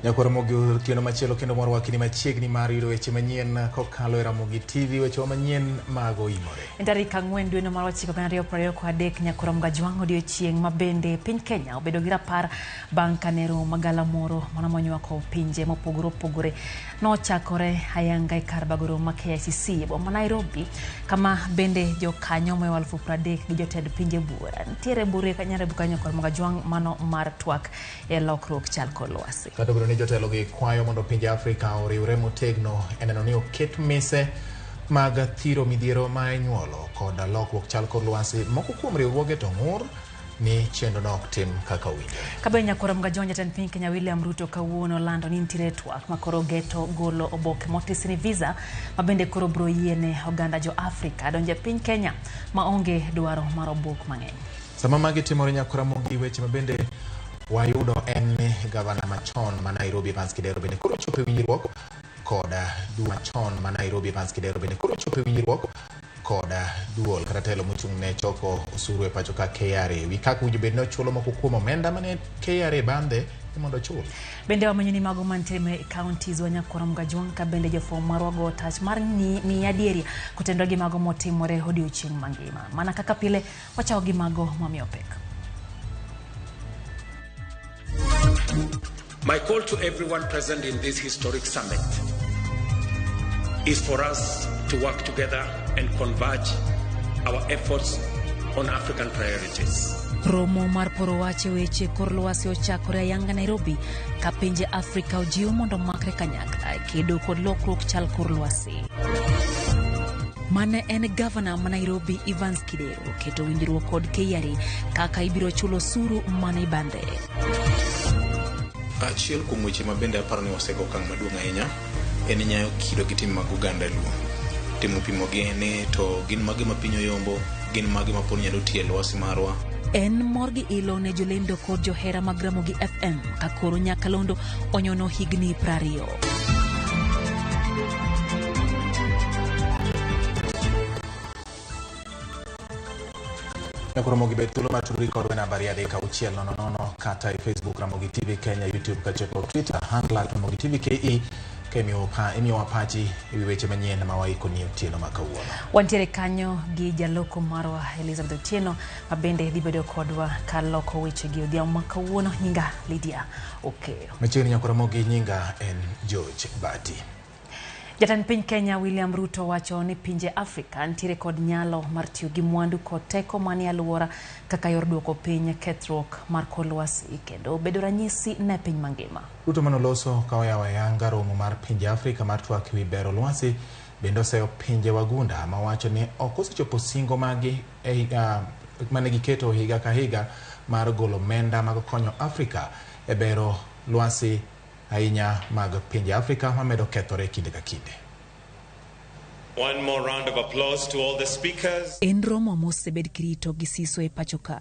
Nyakwar Ramogi otieno machielo kendo mwarwakini machiegni mar yudo weche manyien kokalo e Ramogi TV, wechewa manyien mag oimore. En tarik 4 dweno mar 9 2023 Nyakwar Mgajwang' odiochieng' ma bende piny Kenya obedo gi rapar bang' kane romo magala moro mano monywako pinje mopogore opogore nochakore ayanga e kar bago romo ma KICC e boma ma Nairobi kama bende jokanyo mohewo 30,000 gi jotend pinje buora nitiere bure Nairobi kanyo Nyakwar Mgajwang' mano mar twak e lokruok chal kor lwasi. Kata obedo ni jotelo gi kwayo mondo pinje Afrika oriwre motegno e neno ni oket mise mag thiro midhiero ma inyuolo kod lokruok chal kor lwasi, moko kuom riwruoge to ng'ur ni chenrono ok tim kaka owinjore. Kabe Nyakwar Mgajwang' jatend piny Kenya William Ruto kawuono lando ni nitiere twak ma koro geto golo oboke motisi ni visa ma bende koro biro yiene oganda jo Afrika donjo e piny Kenya ma onge dwaro mar obok mang'eny. Sama magi timore Nyakwar Ramogi, weche ma bende wayudo en ni gavana machon ma Nairobi Evans Kidero bende koro chopo e winjruok kod duol machon ma Nairobi Evans Kidero bende koro chopo e winjruok kod duol kata telo mochung' ne choko osuru e pacho ka KRA wi kaka owinjo bed ni ochulo moko kuom omenda mane KRA bandhe ni mondo ochul. Bende wamenyo ni mago mantiere e counties wa Nyakwar Mgajwang' ka bende jofwambo marwa go tach mar ng'iyo adieri kotenore gi mago motimore odiochieng' mangima. Mana kaka pile wachako gi mago mamiyo pek. My call to everyone present in this historic summit is for us to work together and converge our efforts on African priorities. Romo mar poro wach e weche kor lwasi ochakore ayanga Nairobi ka pinje Afrika ojiw mondo omakre kanyakla e kedo kod lokruok chal kor lwasi. Mane en gavana ma Nairobi Evans Kidero keto winjruok kod KRA kaka ibiro chulo osuru mane ibandhe. Achiel kuom weche ma bende aparo ni wasego okang' maduong' ahinya en nyayo kido gi tim mag oganda Luo. Temo pimo gi ni to gin mage ma piny oyombo, gin mage ma pod nyalo tiyo e lwasi marwa. En mor gi ilo ne jolendo kod johera mag Ramogi FM ka koro Nyakalondo onyono higni 20. Nyakwar Ramogi bed thuolo mar tudri kodwa e namba 3 6 0 0 kata e Facebook Ramogi TV Kenya, YouTube kaachiel Twitter handle @RamogiTVKE ka imiyowa pachi ewi weche manyien ma waikoni otieno ma kawuono. Wantiere kanyo gi jaloko marwa Elizabeth Otieno ma bende dhi bedo kodwa ka loko weche gi odhiambo ma kawuono. Nyinga Lydia Okeyo. Machiegni Nyakwar Ramogi, nyinga en George Bati. Jatend piny Kenya William Ruto wacho ni pinje Afrika nitiere kod nyalo mar tiyo gi mwandu kod teko manie alwora kaka yor duoko piny kethruok mar kor lwasi kendo bedo ranyisi ne piny mangima. Ruto manoloso ka oyawo ayanga romo mar pinje Afrika mar twak ewi bero lwasi bende oseyo pinje wagunda mawacho ni ok osechopo singo magi e higa mane giketo higa ka higa mar golo omenda mag konyo Afrika e bero lwasi ahinya mag pinje Afrika mamedo kethore kinde ka kinde. One more round of applause to all the speakers. En romo mosebed kirito gi siso e pacho ka.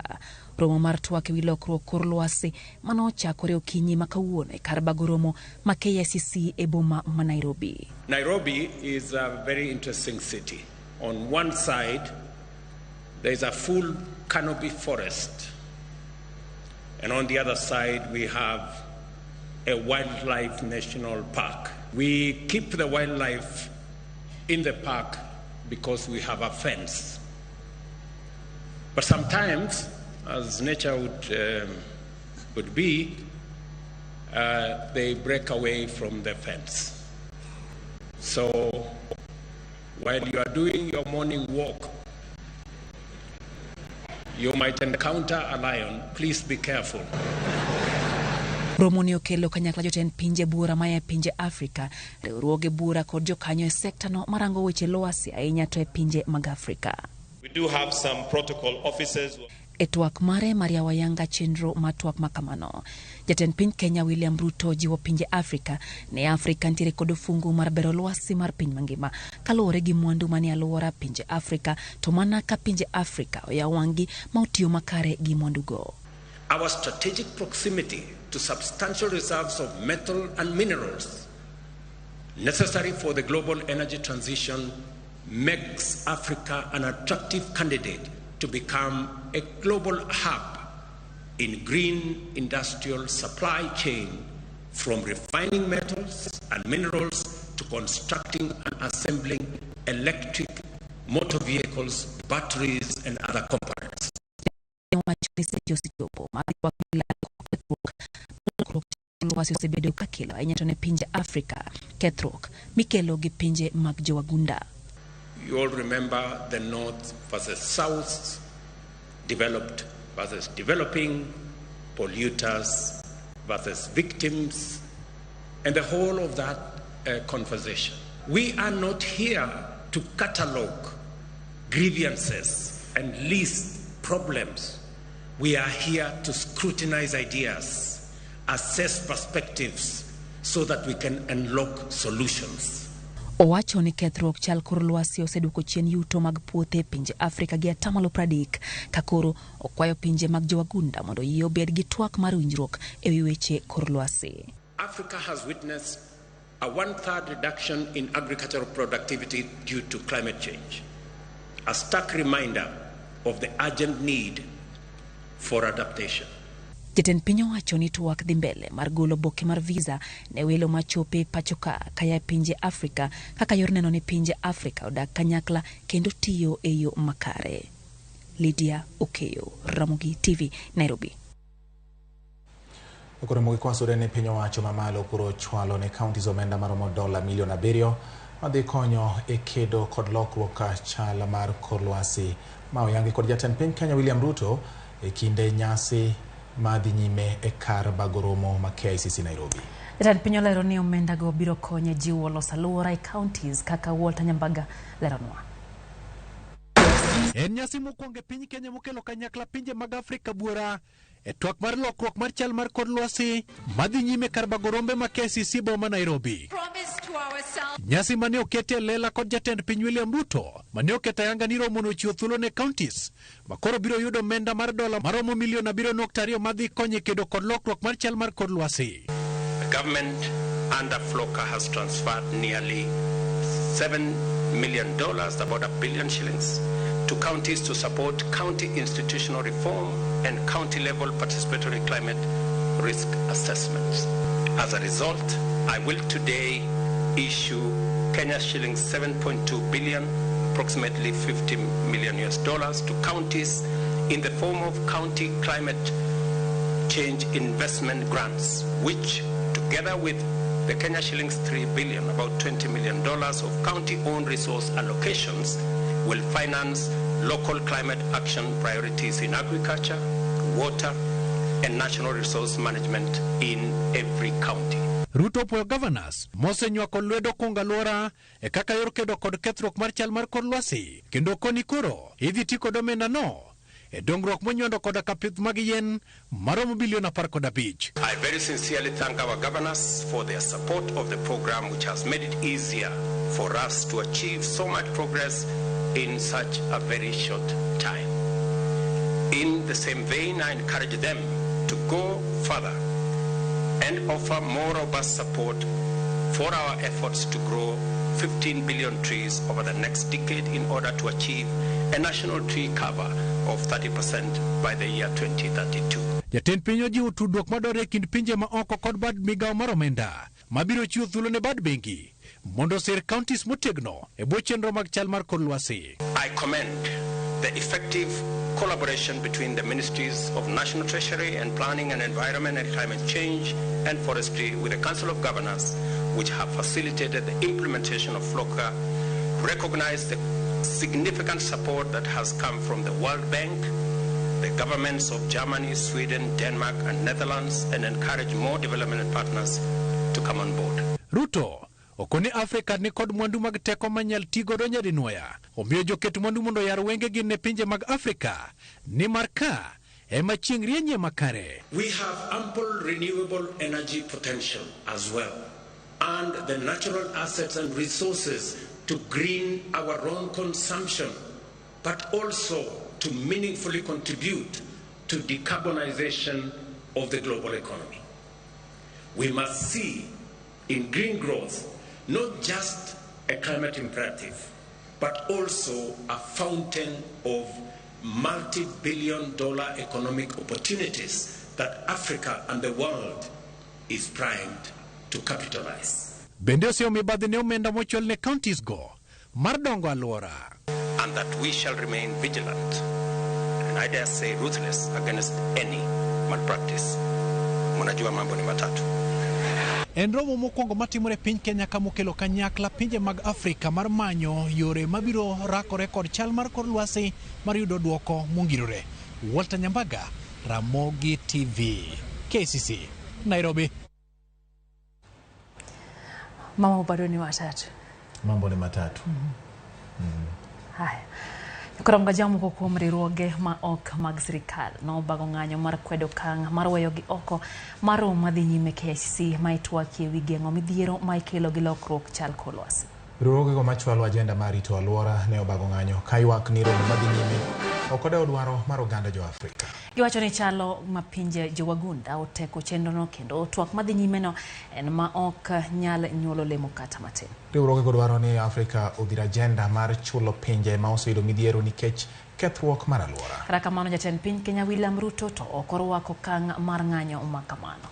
Romo mar twak ewi lokruok kor lwasi manochakore okinyi ma kawuono e kar bago romo ma KICC e boma ma Nairobi. Nairobi is a very interesting city. On one side, there is a full canopy forest. And on the other side, we have a wildlife national park. We keep the wildlife in the park because we have a fence. But sometimes, as nature would be, they break away from the fence. So while you are doing your morning walk, you might encounter a lion. Please be careful. Romo ni okelo kanyakla jotend pinje buora maya e pinje Afrika, riwruoge buora kod jokanyo e sekta no marango weche lwasi ahinya to e pinje mag Afrika. We do have some protocol officers. E twak mare mar yawo ayanga chenro mar twak makamano, jatend piny Kenya William Ruto jiwo pinje Afrika ni Afrika nitiere kod ofungu mar bero lwasi mar piny mangima kaluwore gi mwandu manie alwora pinje Afrika to mana ka pinje Afrika oyawo wang'gi ma otiyo makare gi mwandugo. Our strategic proximity to substantial reserves of metal and minerals necessary for the global energy transition makes Africa an attractive candidate to become a global hub in green industrial supply chain from refining metals and minerals to constructing and assembling electric motor vehicles, batteries, and other components. Owacho ni seche osechopo mar ywak kethruok lokruok lwasi osebedo kakelo ahinya to ne pinje Afrika kethruok mikelo gi pinje mag jowagunda. You all remember the North versus South, developed versus developing, polluters versus victims, and the whole of that conversation. We are not here to catalog grievances and list problems. We are here to scrutinize ideas, assess perspectives, so that we can unlock solutions. Owacho ni kethruok chal kor lwasi oseduoko chien yuto mag puothe e pinje Afrika gi atamalo 30 ka koro okwayo pinje mag jowagunda mondo oyie obed gi twak mar winjruok ewi weche kor lwasi. Africa has witnessed a one-third reduction in agricultural productivity due to climate change, a stark reminder of the urgent need for adaptation. Jatend piny owacho ni twak dhi mbele mar golo oboke mar visa ne welo machopo e pacho ka kaya e pinje Afrika kaka yor neno ni pinje Afrika odak kanyakla kendo tiyo e yo makare. Lydia Okeyo, Ramogi TV, Nairobi. Koro mogik wasude ni piny owacho mamalo koro chwalo ne counties omenda maromo dola milion 7 madhi konyo e kedo kod lokruok chal mar kor lwasi ma oyangi kod jatend piny Kenya William Ruto e kinde nyasi madhi nyime e kar bago romo ma KICC Nairobi. Jatend piny olero ni omendago biro konyo e jiwo loso alwora e counties kaka Walter Nyambaga leronwa. En nyasi mokwongo e piny Kenya mokelo kanyakla pinje mag Afrika buora e twak mar lokruok mar chal mar kor lwasi madhi nyime kar bago rombe ma KICC boma Nairobi. Nyasi mane oketi e lela kod jatend piny William Ruto mane oketo ayanga ni romono ochiwo thuolo ne counties ma koro biro yudo omenda mar dola maromo milion 7.2 madhi konyo e kedo kod lokruok mar chal mar kor lwasi. The government under FLLoCA has transferred nearly $7 million, about 1 billion shillings, to counties to support county institutional reform and county level participatory climate risk assessments. As a result, I will today issue Kenya shillings 7.2 billion, approximately 50 million US dollars, to counties in the form of county climate change investment grants, which together with the Kenya shillings 3 billion, about $20 million of county-owned resource allocations, will finance local climate action priorities in agriculture, water, and national resource management in every county. Ruto opuoyo governors mosenywako lwedo kungo alwora e kaka yor kedo kod kethruok mar chal mar kor lwasi kendo koni koro idhi ti kod omenda no e dongruok monywando koda ka pith mag yien maromo bilion 15. I very sincerely thank our governors for their support of the program, which has made it easier for us to achieve so much progress in such a very short time. In the same vein, I encourage them to go further and offer more robust support for our efforts to grow 15 billion trees over the next decade in order to achieve a national tree cover of 30% by the year 2032. Jatend piny ojiwo tudruok madwarore e kind pinje ma oko kod bad migawo mar omenda mabiro chiwo thuolo ne bad bengi mondo osir counties motegno e bwo chenro mag chal mar kor lwasi. I commend the effective collaboration between the Ministries of National Treasury and Planning and Environment and Climate Change and Forestry with the Council of Governors, which have facilitated the implementation of FLLoCA, recognize the significant support that has come from the World Bank, the governments of Germany, Sweden, Denmark, and Netherlands, and encourage more development partners to come on board. Ruto okoni Afrika ni kod mwandu mag teko manyal ti godo nyadinwoya omiyo joket mwandu mondo oyar wengegi ne pinje mag Afrika nimar ka ema chieng' rienyie makare. We have ample renewable energy potential as well, and the natural assets and resources to green our own consumption, but also to meaningfully contribute to decarbonization of the global economy. We must see in green growth not just a climate imperative, but also a fountain of multi billion dollar economic opportunities that Africa and the world is primed to capitalize. Bende oseyo mibadhi ne omenda mochwal ne counties go mar dongo alwora. And that we shall remain vigilant and, I dare say, ruthless against any malpractice. Mnajua mambo ni matatu. En romo mokwongo matimore e piny Kenya kamokelo kanyakla pinje mag Afrika mar manyo yore mabiro rakore kod chal mar kor lwasi mar yudo duoko mongirore. Walter Nyambaga, Ramogi TV, KCC, Nairobi. Mambo bado ni watatu. Mambo ni matatu. Haya. Koro moko kuom riwruoge ma ok mag sirikal nobago ng'anyo mar kwedo okang' mar weyogi oko mar romo madhi nyime KICC ma itwakie ewi geng'o midhiero ma ikelo gi lokruok chal kor lwasi. Riwruogego machwalo ajenda mar rito alwora ne obago ng'anyo ka ywak ni romo madhi nyime ok odewo dwaro mar oganda jo Afrika. Giwacho ni chalo ma pinje jowagunda oteko chenrono kendo twak madhi nyimeno en ma ok nyal nyuolo olemo kata matin. Riwruogego dwaro ni Afrika odhir ajenda mar chulo pinje ma oseyudo midhiero nikech kethruok mar alwora. Kata kamano, jatend piny Kenya William Ruto to ok orwako okang' mar ng'anyo ma kamano.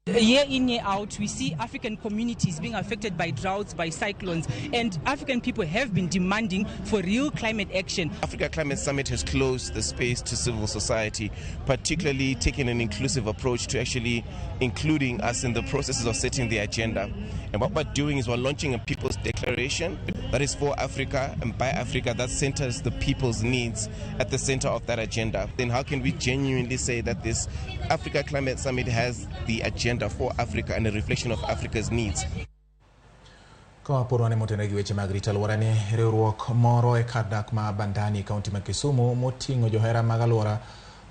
Year in, year out, we see African communities being affected by droughts, by cyclones, and African people have been demanding for real climate action. Africa Climate Summit has closed the space to civil society, particularly taking an inclusive approach to actually including us in the processes of setting the agenda. And what we're doing is we're launching a people's declaration that is for Africa and by Africa, that centers the people's needs at the center of that agenda. Then how can we genuinely say that this Africa Climate Summit has the agenda for Africa and a reflection of Africa's needs? Ka pod wan motenore gi weche mag rito alwora, ni riwruok moro e kar dak ma Bandani e kaunti ma Kisumu moting'o johera mag alwora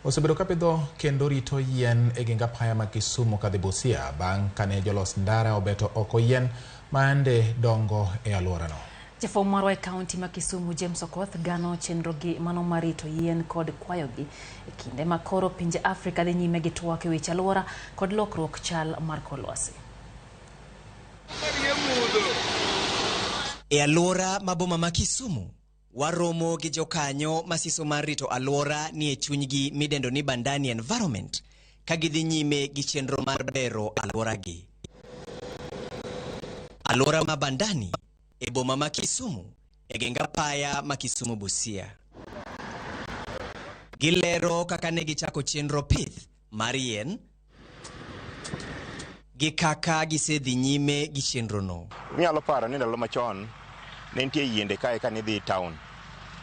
osebedo ka pidho kendo rito yien e geng apaya ma Kisumu kadhi Busia bang' kane jolos ndara obeto oko yien ma yande dongo e alworano. Jafwambo marwa e kaunti ma Kisumu, James Okoth, gano chenrogi mano mar rito yien kod kwayogi e kinde ma koro pinje Afrika dhi nyime gi twak e weche alwora kod lokruok chal mar kor lwasi. E alwora ma boma ma Kisumu, waromo gi jokanyo ma siso mar rito alwora ni e chunygi midendo ni Bandani Environment, ka gidhi nyime gi chenro mar bero alworagi. Alwora ma Bandani e boma ma Kisumu, e geng apaya ma Kisumu Busia. Gilero kaka ne gichako chenro pith mar yien gi kaka gisedhi nyime gi chenrono. Inyalo paro ni ndalo machon ne nitie yiende kae ka nidhi town,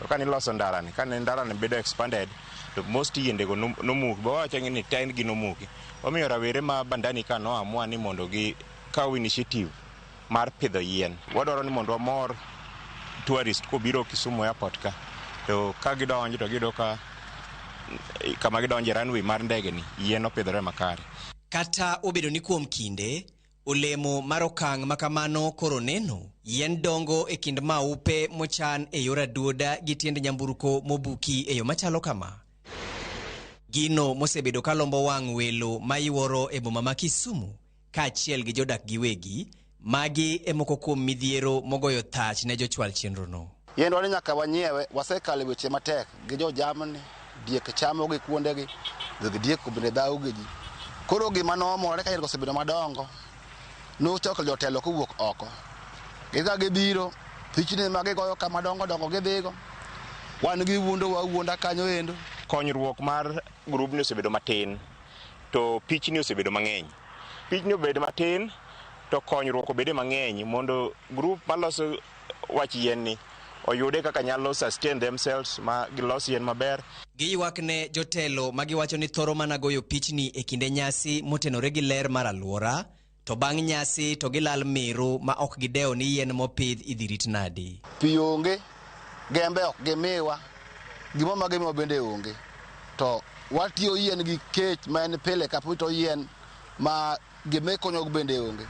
to kane iloso ndarani, kane ndarani bedo expanded, to most yiendego nomuki ba wawacho ni ten gi nomuki. Omiyo rawere ma Bandani ka no amua ni mondo gikaw initiative mar pidho yien. Wadwaro ni mondo wamor tourist kobiro Kisumu Airport ka, to ka gidonjo to giyudo ka kama gidonje, runway mar ndege ni, yien opidhore makare. Kata obedo ni kuom kinde, olemo mar okang' ma kamano koro neno, yien dongo e kind maupe mochan e yor aduoda gi tiend nyamburko mobuki e yo machalo kama. Gino mosebedo kalombo wang' welo mayuoro e boma ma Kisumu kaachiel gi jodak giwegi, magi e moko kuom midhiero mogoyo thach ne jochwal chenrono. Yiendwa ni nyaka wanyiewe, wasekalo weche matek gi jo jamni, diek chamogi kuondegi, dhog diek bende dhawo gi ji. Koro gima nomore ka yiengo osebedo madongo, nochoko jotelo kowuok oko. Gi ka gibiro, pichni ma gigoyo ka madongo dongo gidhigo. Wan gi wuondo wawuonda kanyo endo. Konyruok mar grubni osebedo matin, to pichni osebedo mang'eny. Pichni obedo matin, to konyruok obede mang'eny mondo group maloso wach yien ni oyude kaka nyalo sustain themselves ma gilos yien maber. Giywak ne jotelo ma giwacho ni thoro mana goyo pichni e kinde nyasi motenore gi ler mar alwora, to bang' nyasi to gilal miru ma ok gidewo ni yien mopidh idhi rit nadi. Pi onge, gembe ok gimiwa, gimoro ma gimiwa bende onge. To watiyo yien gi kech ma en pile ka to yien ma gima konyo bende onge.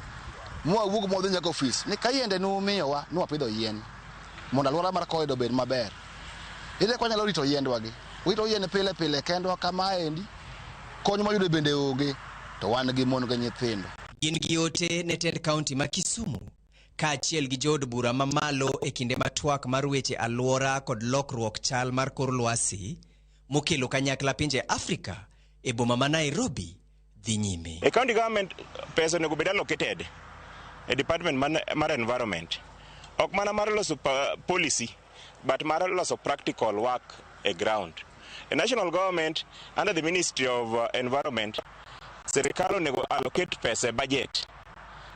Mwawuok mwadhi nyaka ofis ni ka yiende numiyowa nwapidho yien mondo alwora mar corridor obed maber. Ere kaka wanyalo rito yiendwa gi? Wito yien pile pile kendwa kamaendi, kony mwayudo bende onge, to wan gi mon gi nyithindo. Gin gi ote ne tend kaunti ma Kisumu kaachiel gi jood bura mamalo e kinde ma twak mar weche alwora kod lokruok chal mar kor lwasi mokelo kanyakla pinje Afrika e boma ma Nairobi. dhi nyime. E county government pesa onego bed allocated e department mar environment. Ok mana mar loso policy, but mar loso practical work e ground. E national government, under the Ministry of Environment, sirikal onego allocate pesa e budget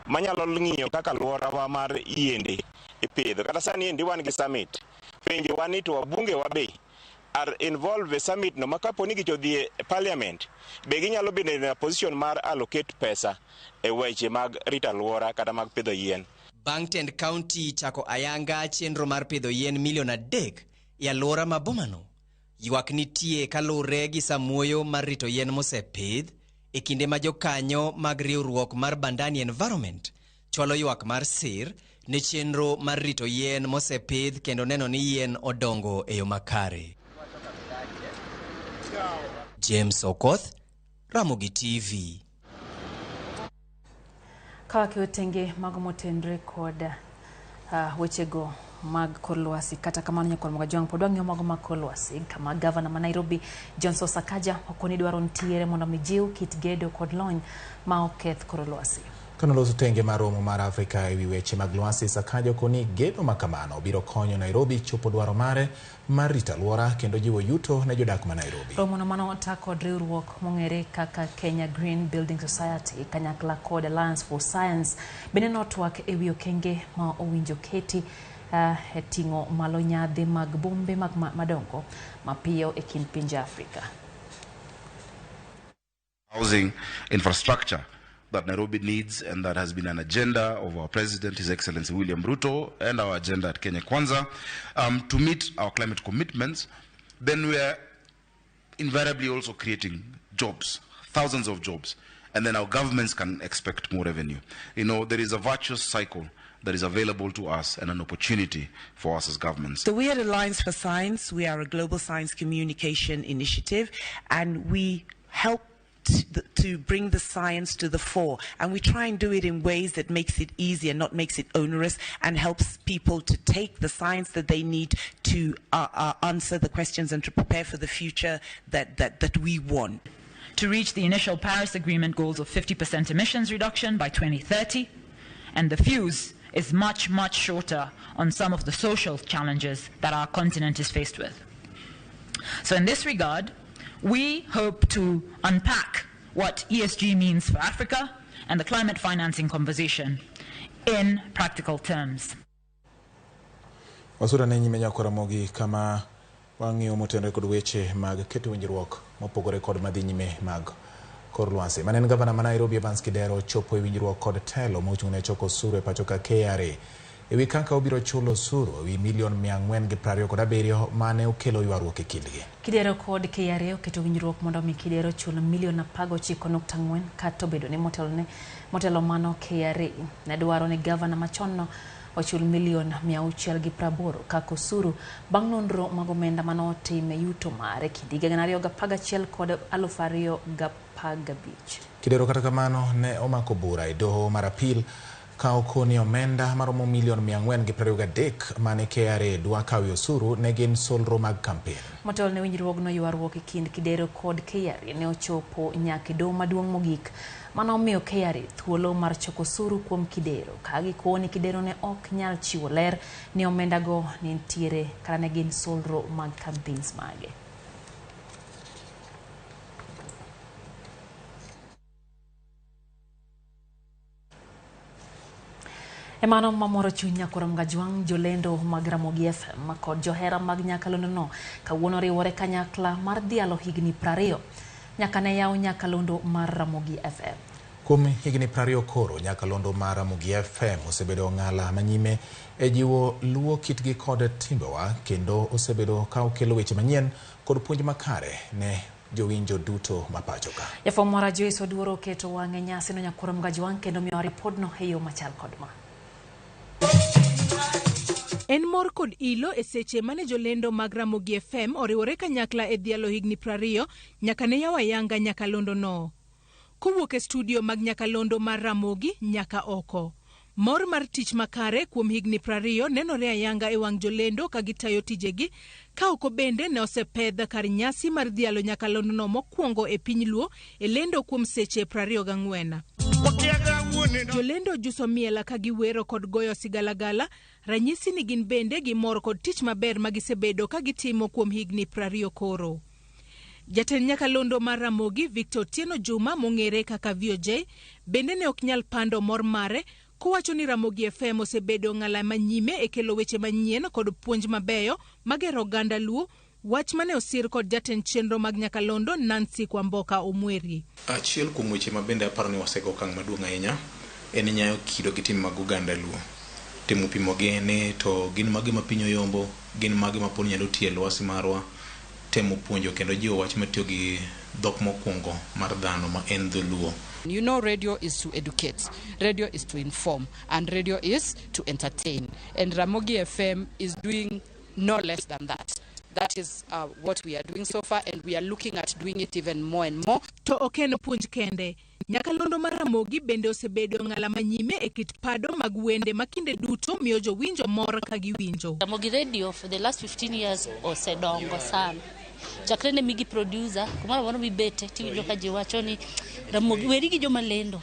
manyalo ng'iyo kaka alworawa mar yiende ipidho. Kata sani endi wan gi summit. Penjo wa ni to wabunge wa be are involved e summit no ma kapo ni gichodhi e parliament, be ginyalo bedo in a position mar allocate pesa e weche mag rito alwora kata mag pidho yien. Bang' tend kaunti chako ayanga chenro mar pidho yien milion 3 e alwora ma bomano, ywak nitie kaluwore gi samuoyo mar rito yien mosepidh e kinde ma jokanyo mag riwruok mar Bandani Environment chwalo ywak mar sir ne chenro mar rito yien mosepidh kendo neno ni yien odongo e yo makare. James Okoth, Ramogi TV. Ka wakeyo tenge mago motenre kod wechego mag kor lwasi. Kata kamano nyakwar Mogajwang' pod wang'iyo mago mag kor lwasi kama gavana ma Nairobi Johnson Sakaja okoni dwaro ntiere mondo mi jiw kit gedo kod lony ma ok keth kor lwasi. Kanoloso tenge mar romo mar Afrika ewi weche mag lwasi, Sakaja okoni gedo makamano biro konyo Nairobi chopo dwaro mare mar rito alwora kendo jiwo yuto ne jodak ma Nairobi. Romono mano ota kod riwruok mong'ere kaka Kenya Green Building Society kanyakla kod Alliance for Science bende notwak ewi okenge ma owinjo keti e ting'o malo nyadhi mag bombe mag madongo mapiyo e kind pinje Afrika. Housing infrastructure that Nairobi needs, and that has been an agenda of our President, His Excellency William Ruto, and our agenda at Kenya Kwanza, to meet our climate commitments, then we are invariably also creating jobs, thousands of jobs, and then our governments can expect more revenue. You know, there is a virtuous cycle that is available to us and an opportunity for us as governments. So we at Alliance for Science, we are a global science communication initiative, and we help to bring the science to the fore, and we try and do it in ways that makes it easy and not makes it onerous, and helps people to take the science that they need to answer the questions and to prepare for the future that we want. To reach the initial Paris Agreement goals of 50% emissions reduction by 2030, and the fuse is much, much shorter on some of the social challenges that our continent is faced with. So in this regard, we hope to unpack what ESG means for Africa and the climate financing conversation in practical terms. Wasura ne nyime nyakora mogi kama wang'iyo motenore kod weche mag keto winjruok mopogore kod madhi nyime mag kor lwasi. Mane en gavana ma Nairobi Evans Kidero chopo e winjruok kod telo mochung' ne choko osuru e pacho ka KRA ewi kaka obiro chulo osuru ewi milion 427 mane okelo ywaruok e kindgi. Kidero kod KRA oketo winjruok mondo mi Kidero chul milion 19.4 kata obedo ni motelo mano KRA ne dwaro ni gavana machon ochul milion 680 kaka osuru bang' nonro mag omenda mane otim e yuto mare kind higa 2011 kod 2015. Kidero kata kamano ne omako bura e doho mar apil ka okoni omenda maromo milion 423 mane KRA dwa kawe osuru ne gin solro mag kampen. Motelo ne winjruogno, ywaruok e kind Kidero kod KRA ne ochopo nyaka e doho maduong' mogik mane omiyo KRA thuolo mar choko osuru kuom Kidero ka gikoni Kidero ne ok nyal chiwo ler ni omendago ne nitiere kata ne gin solro mag campaigns mage. Emano mamoro chuny nyakwar Mgajwang' jolendo mag Ramogi FM kod johera mag nyakalondo kawuono riwore kanyakla mar dhialo higni 20 nyaka ne yaw nyakalondo mar Ramogi FM. Kuom higni 20 koro nyakalondo mar Ramogi FM osebedo ng'ala manyime e jiwo luwo kitgi kod timbewa kendo osebedo ka okelo weche manyien kod puonj makare ne jowinjo duto ma pacho ka. Jafwambo mara Joyce Oduoro oketo wang'e nyasi no nyakwar Mgajwang' kendo miyo ripodno e yo machal kod ma. En mor kod ilo e seche mane jolendo mag Ramogi FM oriwore kanyakla e dhialo higni 20 nyaka ne yaw ayanga nyakalondo no. Kowuok e studio mag nyakalondo mar Ramogi nyaka oko. Mor mar tich makare kuom higni 20 nenore ayanga e wang' jolendo ka gitayo tijegi, ka oko bende ne osepedh kar nyasi mar dhialo nyakalondono mokwongo e piny Luo e lendo kuom seche 24. Jolendo juso miel ka giwero kod goyo sigalagala, ranyisi ni gin bende gimor kod tich maber ma gisebedo ka gitimo kuom higni 20 koro. Jatend nyakalondo mar Ramogi Victor Otieno Juma mong'ere kaka VOJ bende ne ok nyal pando mor mare kowacho ni Ramogi FM osebedo ng'ala manyime e kelo weche manyien kod puonj mabeyo magero oganda Luo, wach mane osir kod jatend chenro mag nyakalondo Nancy Kwamboka Omweri. Achiel kuom weche ma bende aparo ni wasego okang' maduong' ahinya en nyayo kido gi tim mag oganda Luo. Temo pimogi ni to gin mage ma piny oyombo, gin mage ma pod nyalo tiyo e lwasi marwa, temo puonjo kendo jiwo wach matiyo gi dhok mokwongo mar dhano ma en dholuo. You know, radio is to educate, radio is to inform, and radio is to entertain. And Ramogi FM is doing no less than that. That is what we are doing so far, and we are looking at doing it even more and more. To ok en puonj kende. Nyakalondo mar Ramogi bende osebedo ng'ala manyime e kit pado mag wende ma kinde duto miyo jowinjo mor ka giwinjo. Ramogi Radio for the last 15 years osedongo sana. Chakre ne migi producer, kumoro amora mibete tiwinjo ka ji wacho ni Ramogi weri gi joma lendo.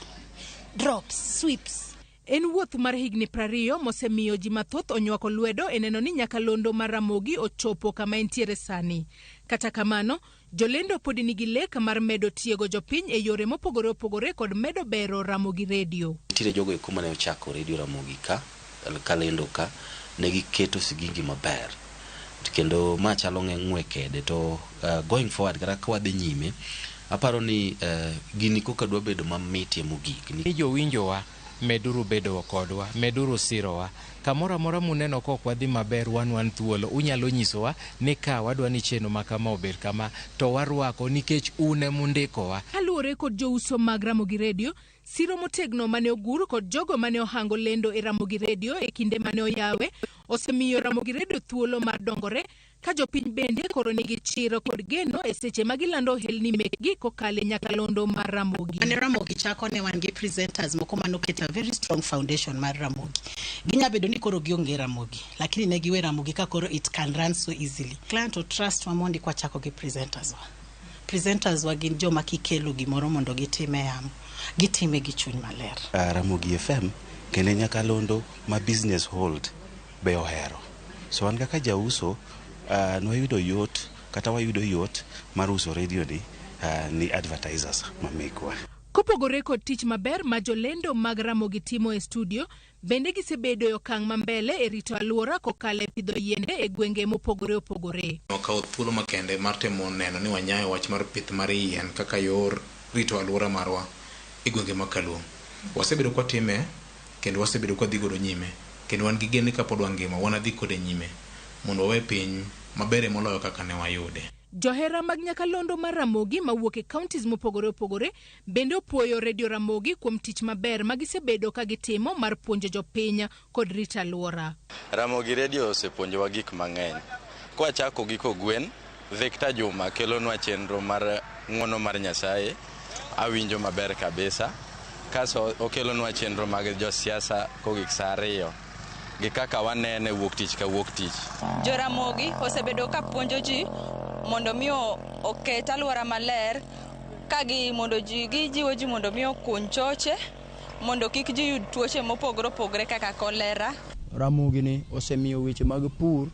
Drops, sweeps. En wuoth mar higni 20 mosemiyo ji mathoth onywako lwedo e neno ni nyakalondo mar Ramogi ochopo kama entiere sani. Kata kamano, jolendo pod nigi lek mar medo tiego jopiny e yore mopogore opogore kod medo bero Ramogi Radio. Nitiere jogo eko mane ochako Radio Ramogi ka, kalendo ka, ne giketo sigingi maber. Kendo ma chalo ng'we kede to going forward kata ka wadhi nyime, aparo ni gini koka dwa bedo mamitie mogik. Ni jowinjowa, meduru bedo kodwa, meduru sirowa. Kamoro amora muneno ka ok wadhi maber, wan thuolo. Unyalo nyisowa ni ka wadwa ni chenro ma kama obed kama, to warwako nikech un emundikowa. Kaluwore kod jouso mag Ramogi Radio, siro motegno mane ogur kod jogo mane ohango lendo e Ramogi Radio e kinde mane oyawe, osemiyo Ramogi Radio thuolo mar dongore, ka jopiny bende koro nigi chir kod geno e seche ma gilando ohelni mekgi kokalo e nyakalondo mar Ramogi. Mane Ramogi chako ne wan gi presenters moko manoketo a very strong foundation mar Ramogi. Ginya bedo ni koro gionge Ramogi, lakini ne giwe Ramogi ka koro it can run so easily. Client o trust wa mondi kwachako gi presenters wa. Presenters wa gin joma kikelo gimoro mondo gitime yamo, gitime gi chuny maler. Ramogi FM kendo nyakalondo ma business hold be ohero. So an kaka jauso nwayudo yot kata wayudo yot mar uso radio ni ni advertisers mamekwa. Kopogore kod tich maber ma jolendo mag Ramogi timo e studio, bende gisebedo e okang' mambele e rito alwora kokalo e pidho yiende e gwenge mopogore opogore. Wakawo thuolo makende mar temo neno ni wanyayo wach mar pith mar yien kaka yor rito alwora marwa e gwenge mag Kaluo. Wasebedo kwatime kendo wasebedo kwadhi godo nyime, kendo wan gi geno ni kapod wangima wanadhi kode nyime mondo wawe piny mabere moloyo kaka ne wayude. Johera mag nyakalondo mar Ramogi mawuok e counties mopogore opogore bende opuoyo Radio Ramogi kuom tich maber ma gisebedo ka gitimo mar puonjo jopiny kod rito alwora. Ramogi Radio osepuonjowa gik mang'eny. Kwachako gi kogwen, Victor Juma kelonwa chenro mar ng'wono mar Nyasaye, awinjo maber kabisa. Kaso okelonwa chenro mag josiasa kogik saa 2. Gi kaka wanene wuok tich ka wuok tich. Joramogi osebedo ka puonjo ji mondo mi oket alwora maler, ka gi mondo ji gijiwo ji mondo mi okuny choche mondo kik ji yud tuoche mopogore opogore kaka kolera. Ramogi ni osemiyo weche mag pur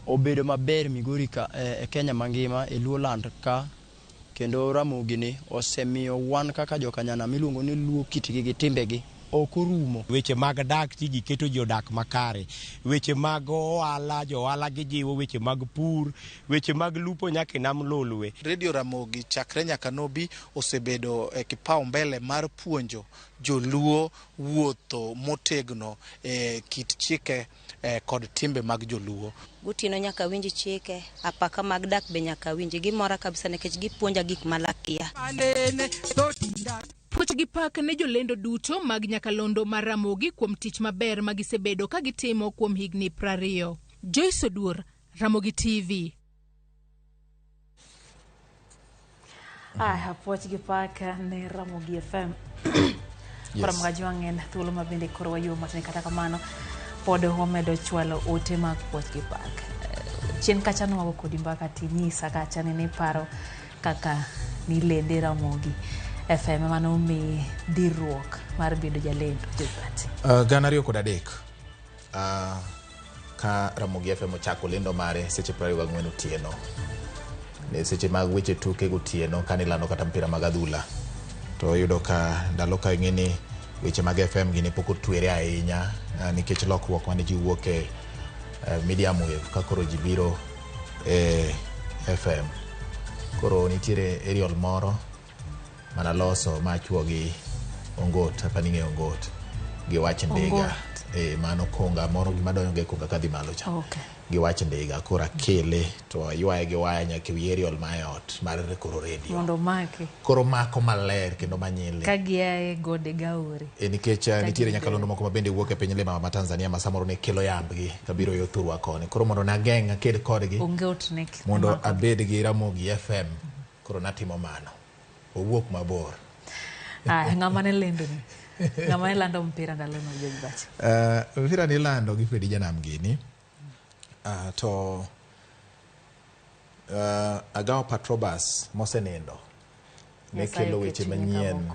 obedo maber Migori ka e Kenya mangima e Luoland ka, kendo Ramogi ni osemiyo wan kaka jokanyana miluongo ni Luo kitgi gi timbegi ok orumo. Weche mag dak ti giketo ji odak makare, weche mag ohala jo ohala gijiwo, weche mag pur, weche mag lupo nyaka e nam Lolwe. Radio Ramogi chakre nyaka nobi osebedo e kipao mbele mar puonjo joluo wuotho motegno e kit chike kod timbe mag joluo. Gotieno nyaka winj chike, apaka mag dak be nyaka winji, gimora kabisa nikech gipuonja gik malakia. Puoch gi pak ne jolendo duto mag nyakalondo mar Ramogi kuom tich maber ma gisebedo ka gitimo kuom higni 20. Joyce Oduor, Ramogi TV. Aya, puoch gi pak ne Ramogi FM. Yes. Koro Mgajwang' en thuolo ma bende koro wayuo matin, kata kamano pod wamedo chwalo ote mag puoch gi pak. Chien kacha nwago kodi mbaka tinyisa kacha ni niparo kaka nilende Ramogi FM mane omiyi dhiruok mar bedo jalendo Josphat. 2003 ka Ramogi FM ochako lendo mare seche 24 otieno. Ne seche mag weche tuke gotieno kane ilando kata mpira mag adhula. To iyudo ka ndalo ka ing'e ni weche mag FM gini pok otwere ahinya nikech lokruok mane ji wuok e medium wave ka koro ji biro e FM. Koro nitiere aerial moro manaloso ma achuo gi ongot, apani ing'eyo ongot gi wach ndiga. Mano konga moro gima donjo ga e konga kadhi malo cha. Okay. Gi wach ndiga koro akele to aywaye gi waya nyaka ewi aerial ma e ot mar koro redio. Mondo omaki. Koro mako maler kendo manyili. Ka gia e gode gaore. Nikech nitiere nyakalondo moko ma bende wuok e piny lima ma Tanzania ma samoro ne kelo yambgi kabiro yo thurwa koni. Koro mondo nageng' aked kodgi. Onge ot ne mondo abed gi Ramogi FM. Koro natimo mano. Owuok mabor. Ng'ama ne lendo ni? Ng'ama ne lando mpira ndalono Josphat? Mpira ne ilando gi Fredi Janam gini. To Agao Patrobas mosenindo ne kelo weche manyien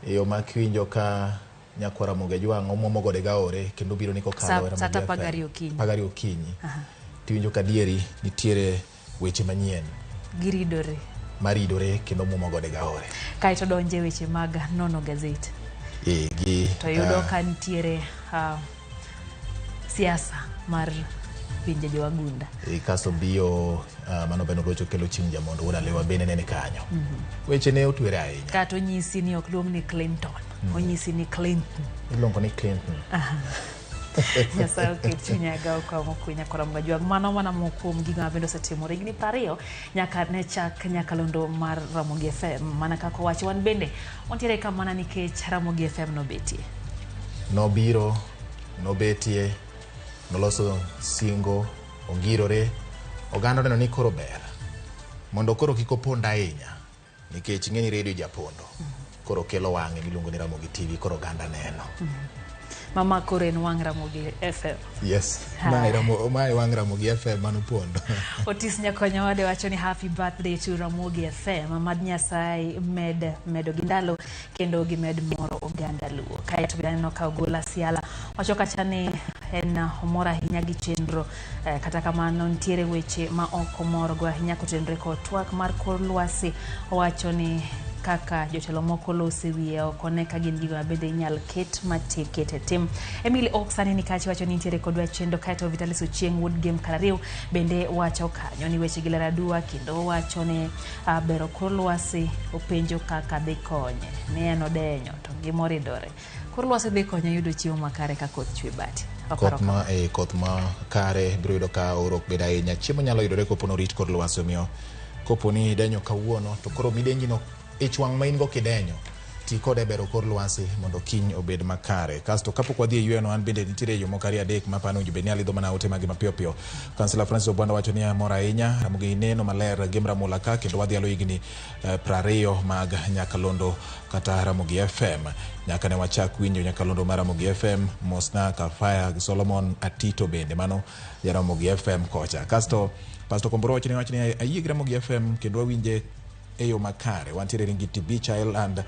e yo ma kiwinjo ka nyakwar Ramogi Ajwang' omuomo gode gaore kendo biro ni kokalo Sa 12 okinyi. 12 okinyi. Tiwinjo ka dieri nitiere weche manyien. Giridore. Maridore kendo muomo gode gaore. Kaeto donje weche mag nono gazet. Gi to yudo ka nitiere siasa mar pinje jowagunda. Kasto biyo mano bende olocho kelo chieng' jamondo wuod Alewa bende nene kanyo. Weche ne otwere ahinya. Kata onyisi ni ok luong ni Clinton, onyisi ni Clinton. Iluongo ni Clinton. Nyasaye oket chuny Agao kama okwe nyakwar Ramogi Ajwang'. Mano mana moko kuom gigo ma bende osetimore higni 20 nyaka ne chak nyakalondo mar Ramogi FM. Mana kaka owacho wan bende wantiere ka mana nikech Ramogi FM nobetie. Nobiro, nobetie, noloso singo, ongirore, oganda oneno ni koro ber. Mondo koro kik opond ahinya, nikech ing'e ni redio japondo. Koro kelo wang'e miluongo ni Ramogi TV, koro oganda neno. Mama koro en wang' Ramogi FM. Yes, mae wang' Ramogi FM mano pondo. Otis Nyakonya wade wacho ni happy birthday to Ramogi FM. Mad Nyasaye medo gi ndalo kendo gimed moro oganda Luo. Kaeto bende aneno ka Ogola Siala wacho kacha ni en omor ahinya gi chenro, kata kamano nitiere weche ma ok omorgo ahinya kotenore kod twak mar kor lwasi. Owacho ni kaka jotelo moko lose wiye ok one ka gin gigo mabende inyal ket matek ket e tim. Emily Oksani ni kachi wacho ni nitiere kodwa chendo. Kaeto Vitalis Ochieng' Wuod Gem Karariw bende wacho kanyo ni weche gi ler adua kendo wacho ni bero kor lwasi openjo kaka dhi konye ni en odenyo to gimoridore. Kor lwasi dhi konye yudo chiemo makare ka koth chwe bati. Koth ma kare biro yudo ka oro ok bed ahinya. Chiemo nyalo yudore kopo norit kor lwasi, omiyo kopo ni idenyo kawuono to koro midenji no ich wang' ma in go kidenyo ti kode bero kor lwasi mondo kiny obed makare. Kasto kapok wadhi e yweyo an bende nitiere yo moko ariyo adek mapano winjo bed ni alidho mana ote magi mapiyo piyo. Kansela Francis Obwanda wacho ni amor ahinya Ramogi neno maler gi Mramula ka kendo wadhialo higni 20 mag nyakalondo kata Ramogi FM. Nyaka ne wachak winjo nyakalondo mar Ramogi FM, Mosna Kafaya gi Solomon Atito bende mano ja Ramogi FM kocha. Kasto Pastor Komboro wacho ni ayie gi Ramogi FM kendo wawinje e yo makare. Wantiere Ringiti Beach Island,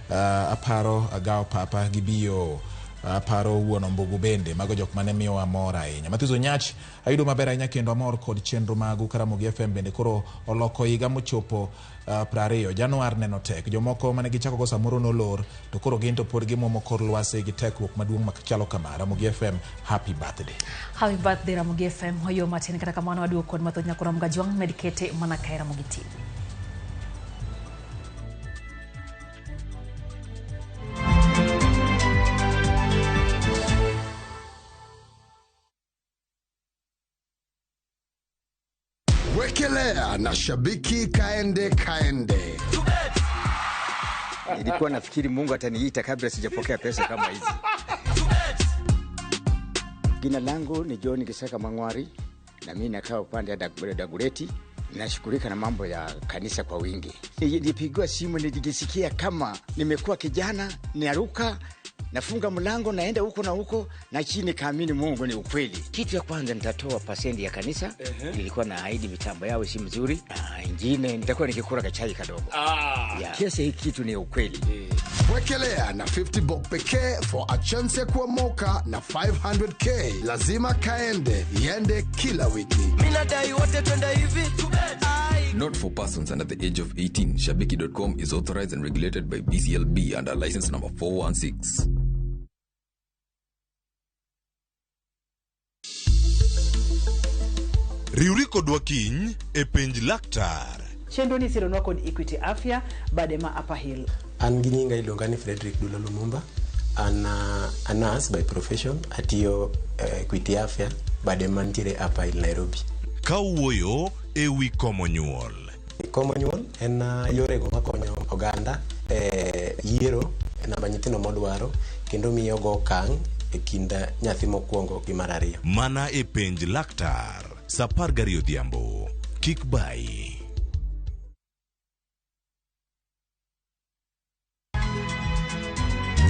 aparo Agao Papa gi Bio, aparo wuon Ombugu bende, mago jok mane miyowa mor ahinya. Mathiso Nyach ayudo maber ahinya kendo amor kod chenro magu ka Ramogi FM bende koro oloko higa mochopo 20 Januar neno tek. Jomoko mane gichako go samoro nolor to koro gin to pod gimuomo kor lwasi gi tekruok maduong' machalo kama. Ramogi FM, happy birthday. Happy birthday Ramogi FM. Oyo matin kata kamano waduogo kod mathoth nyakwar Ramogi Ajwang' med kete mana kae Ramogi TV. Wekelea na shabiki kaende kaende. Nilikuwa nafikiri Mungu ataniita kabla sijapokea pesa kama hizi. Jina langu ni John Kisaka Mangwari na mimi nakaa upande ya Dagureti. Nashughulika na mambo ya kanisa kwa wingi. Nilipigiwa simu nilijisikia kama nimekuwa kijana, naruka, nafunga mlango, naenda huko na huko, na chini kaamini Mungu ni ukweli. Kitu ya kwanza nitatoa pasendi ya kanisa. Nilikuwa na ahidi mitambo yao si mzuri, na ingine nitakuwa nikikula kachai kadogo. Yeah. Kiasi hii kitu ni ukweli. Wekelea na 50 bob pekee for a chance ya kuomoka na 500k. Lazima kaende, iende kila wiki. Mimi nadai wote twende hivi. Not for persons under the age of 18. Shabiki.com is authorized and regulated by BCLB under license number 416. Riwri kodwa kiny e penj laktar. Chenro ni sironwa kod Equity Afya bade ma Upper Hill. An gi nyinga iluonga ni Frederick Dulo Lumumba. An a nurse by profession, atiyo Equity Afya bade mantiere Upper Hill Nairobi. Ka wuoyo e wi komo nyuol. Komo nyuol en yorego makonyo oganda e yiero namba nyithindo modwaro kendo miyo go okang' e kind nyathi mokwongo gi mar ariyo. Mana e penj laktar sa 12 odhiambo. Kik bayi.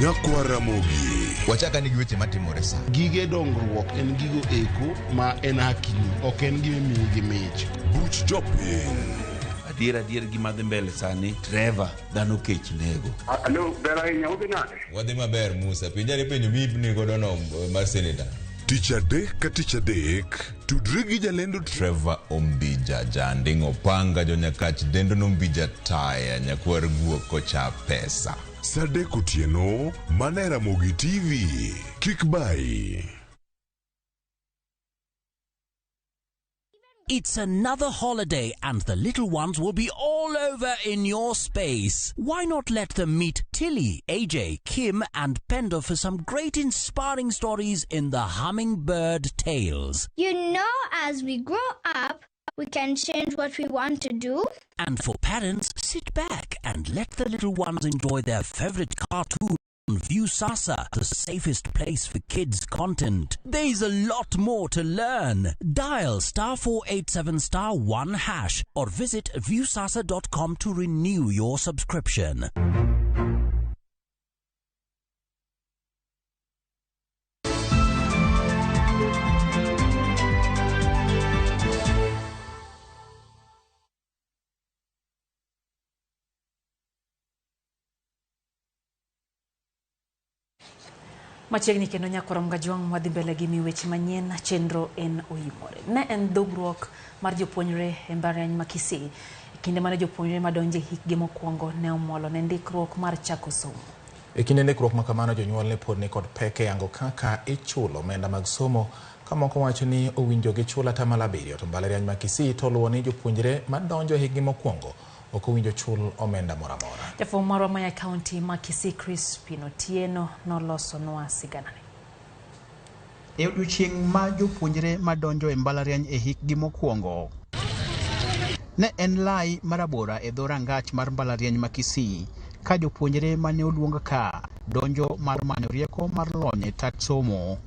Nyakwa Ramogi. Wachaka ni gi weche matimore sa. Gige dongruok en gigo eko ma en hakini, ok en gima imiyi gi mich. Buch jopiny. Adier gima dhi mbele sani, Trevor, dhano kech nego. Alo, ber ahinya, udhi nade? Wadhi maber Musa, penjani penjo miipni godo no mar seneta. Tich adek ka tich adek, tudri gi jalendo Trevor Ombija, janding' opanga, jonyakach dendo nombija taya, nyakwar guok kocha pesa. Sa 3 otieno, mana e Ramogi TV. Kik bayi. It's another holiday and the little ones will be all over in your space. Why not let them meet Tilly, AJ, Kim and Pendo for some great inspiring stories in the Hummingbird Tales. You know, as we grow up, we can change what we want to do. And for parents, sit back and let the little ones enjoy their favorite cartoon. Viusasa, the safest place for kids' content. There's a lot more to learn. Dial *487*1# or visit viusasa.com to renew your subscription. Machiegni kendo nyakora Mgajwang' wadhi mbele gi mi weche manyien chenro en oimore. Ne en dhogruok mar jopuonjre e mbalariany ma Kisii. E kinde mane jopuonjre madonje hikgi mokwongo ne omolo ne ndikruok mar chako somo. E kinde ndikruok ma kamano jonyuol ne pod ni kod pek e yango kaka ichulo omenda mag somo ka moko wacho ni owinjo gichul 7% to mbalariany ma Kisii to oluwo ni jopuonjre madonjo e hikgi mokwongo ok owinjo chul omenda moro amora. Jafwambo marwa maya kaunti ma Kisii Crispin Otieno nolosonwa siganani. E odiochieng' ma jopuonjre madonjo e mbalariany e hikgi mokwongo, ne en lai marabora e dho rangach mar mbalariany ma Kisii ka jopuonjre mane oluong ka donjo mar manyo rieko mar lony e tat somo.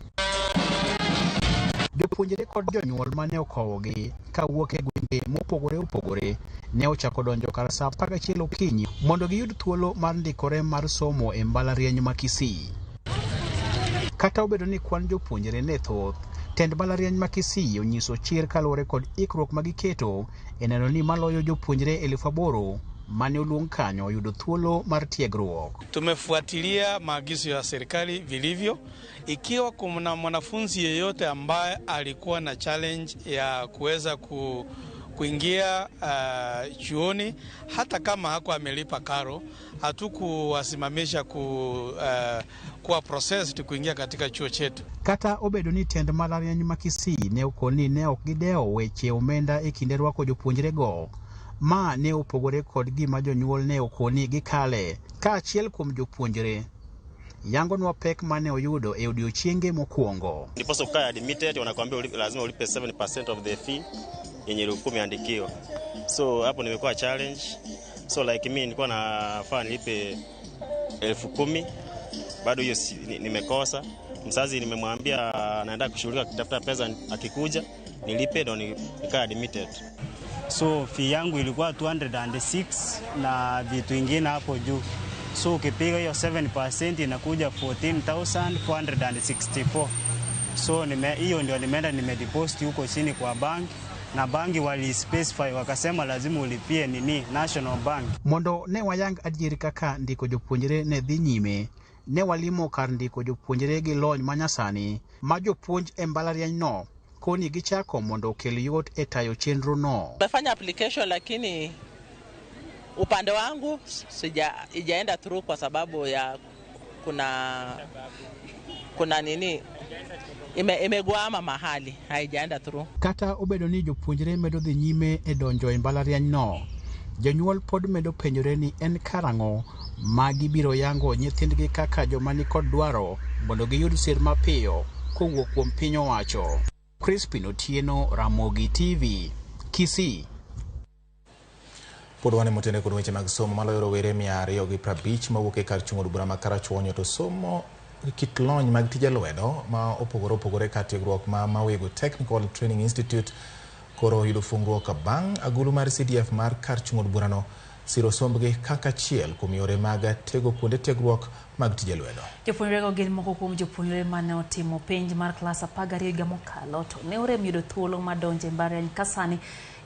Jopuonjre kod jonyuol mane okowogi kawuok e gwenge mopogore opogore ne ochako donjo kar saa 11 okinyi mondo giyud thuolo mar ndikore mar somo e mbalariany ma Kisii. Kata obedo ni kwan jopuonjre ne thoth, tend mbalariany ma Kisii onyiso chir kaluwore kod ikruok magiketo e neno ni maloyo jopuonjre 8,000 mane oluong kanyo oyudo thuolo mar tiegruok. Tumefuatilia maagizo ya serikali vilivyo. Ikiwa kuna mwanafunzi yeyote ambaye alikuwa na challenge ya kuweza kuingia chuoni hata kama hakuwa amelipa karo, hatukuwasimamisha kuwa processed kuingia katika chuo chetu. Kata obedo ni tend mbalariany ma Kisii ne okoni ne ok gidewo weche omenda e kinde rwako jopuonjrego, ma ne opogore kod gima jonyuol ne okoni gikale. Kaachiel kuom jopuonjre yangonwa pek mane oyudo e odiochienge mokwongo. Ndiposa ukae admitted, wanakuambia lazima ulipe 7% of the fee yenye ulikuwa umeandikiwa. So hapo nimekuwa challenge. So like me nilikuwa nafaa nilipe 10,000, bado hiyo nimekosa. Mzazi nimemwambia naenda kushughulika kutafuta pesa, akikuja nilipe ndo nikae admitted. So fee yangu ilikuwa 206 na vitu ingine hapo juu. So ukipiga hiyo 7% inakuja 14,464. So hiyo ndio nimeenda nimedeposit huko chini kwa bank, na banki wali specify wakasema lazima ulipie nini National Bank. Mondo ne wayang adier kaka ndiko jopuonjre ne dhi nyime, ne walimo kar ndiko jopuonjre gi lony manyasani ma jopuonj e mbalariany no koni gichako mondo okel yot e tayo chenro no. Nimefanya application lakini upande wangu sijaenda through kwa sababu ya kuna nini imegwama mahali, haijaenda through. Kata obedo ni jopuonjre medo dhi nyime e donjo e mbalariany no, jonyuol pod medo penjore ni en karang'o ma gibiro yango nyithindgi kaka joma nikod dwaro mondo giyud sir mapiyo kowuok kuom piny owacho. Crispin Otieno, Ramogi TV, Kisii. Pod wane motene kod weche mag somo maloyo rowere 250 mawuok e kar chung' od bura ma Karachuonyo to somo kit lony mag tije lwedo ma opogore opogore kar tiegruok ma Mawego Technical Training Institute koro oyudo fungruok bang' agulu mar CDF mar kar chung' od burano siro sombgi kaka achiel kuom yore mag tego kuonde tiegruok mag tije lwedo. Jopuonjrego gin moko kuom jopuonjre mane otimo penj mar klas 12 higa mokalo to ne orem yudo thuolo mar donjo e mbalariany ka sani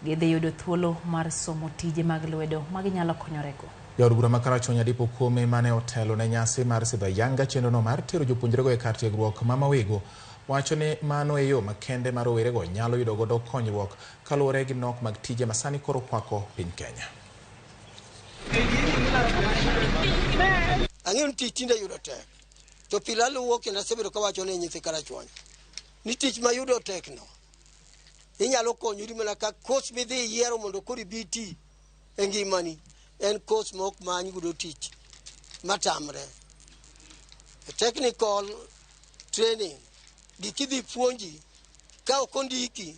gidhi yudo thuolo mar somo tije mag lwedo ma ginyalo konyorego. Jaod bura ma Karachuonyo Adipo Kome mane otelo ne nyasi mar sidho ayanga chenrono mar tero jopuonjrego e kar tiegruok ma Mawego wacho ni mano e yo makende ma rowerego nyalo yudo godo konyruok kaluwore gi nok mag tije ma sani koro kwako piny Kenya. Ang'eyo ni tich tinde yudo tek, to pile aluwo kendo asebedo kawacho ne nyithi Karachuonyo ni tich ma yudo tek no inyalo konyori mana ka kos midhi yiero mondo koro ibi ti e ngimani en kos ma ok many godo tich matamre. Technical training gik idhi puonji ka ok ondiki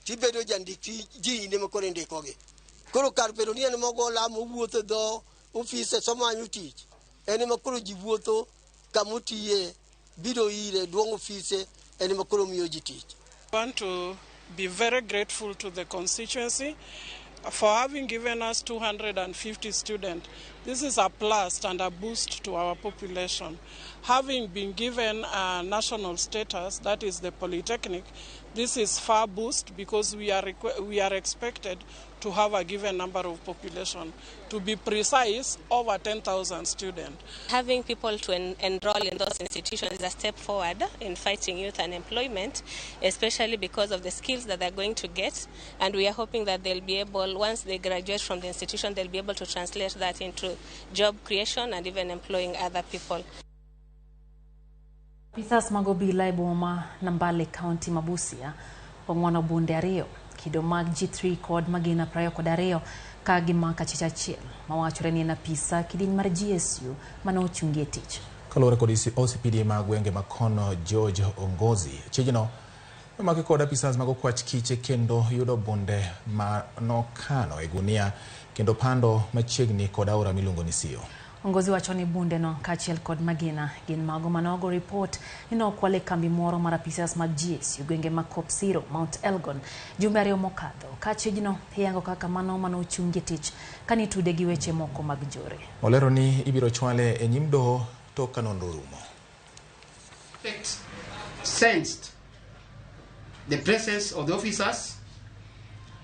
tibedo jandik ji in ema koro indikogi. Koro kar bedo ni en mogo lamo wuotho e dho ofise somanyo tich, en ema koro ji wuotho kamotiye biro ire duong' ofise en ema koro miyo ji tich. I want to be very grateful to the constituency for having given us 250 students. This is a plus and a boost to our population. Having been given a national status, that is the Polytechnic, this is far boost because we are expected to have a given number of population. To be precise, over 10,000 students. Having people to enroll in those institutions is a step forward in fighting youth unemployment, especially because of the skills that they're going to get. And we are hoping that they'll be able, once they graduate from the institution, they'll be able to translate that into job creation and even employing other people. Apisas mag obila e boma Nambale County ma Busia ong'uono bunde ariyo kido mag G3 kod magina 22 ka gimako achich achiel mawachore ni en apisa kidieny mar GSU mane ochungi e tich. Kaluwore kod OCPD ma gwenge ma kono George Ongozi, chijno nomaki kod apisas mag okwach kiche kendo yudo bunde ma nokano e gunia kendo pando machiegni kod aora miluongo ni Sio. Ongozi wacho ni bunde no kaachiel kod magina gin mago manogo ripot ni nokwal e kambi moro mar apisas mag GSU gwenge ma Kopsiro, Mount Elgon jumbe ariyo mokadho ka chijno iyango kaka mano manochungi e tich kanitude gi weche moko mag njore. Olero ni ibiro chwale e nyim doho tok ka nonro orumo. Sensed the presence of the officers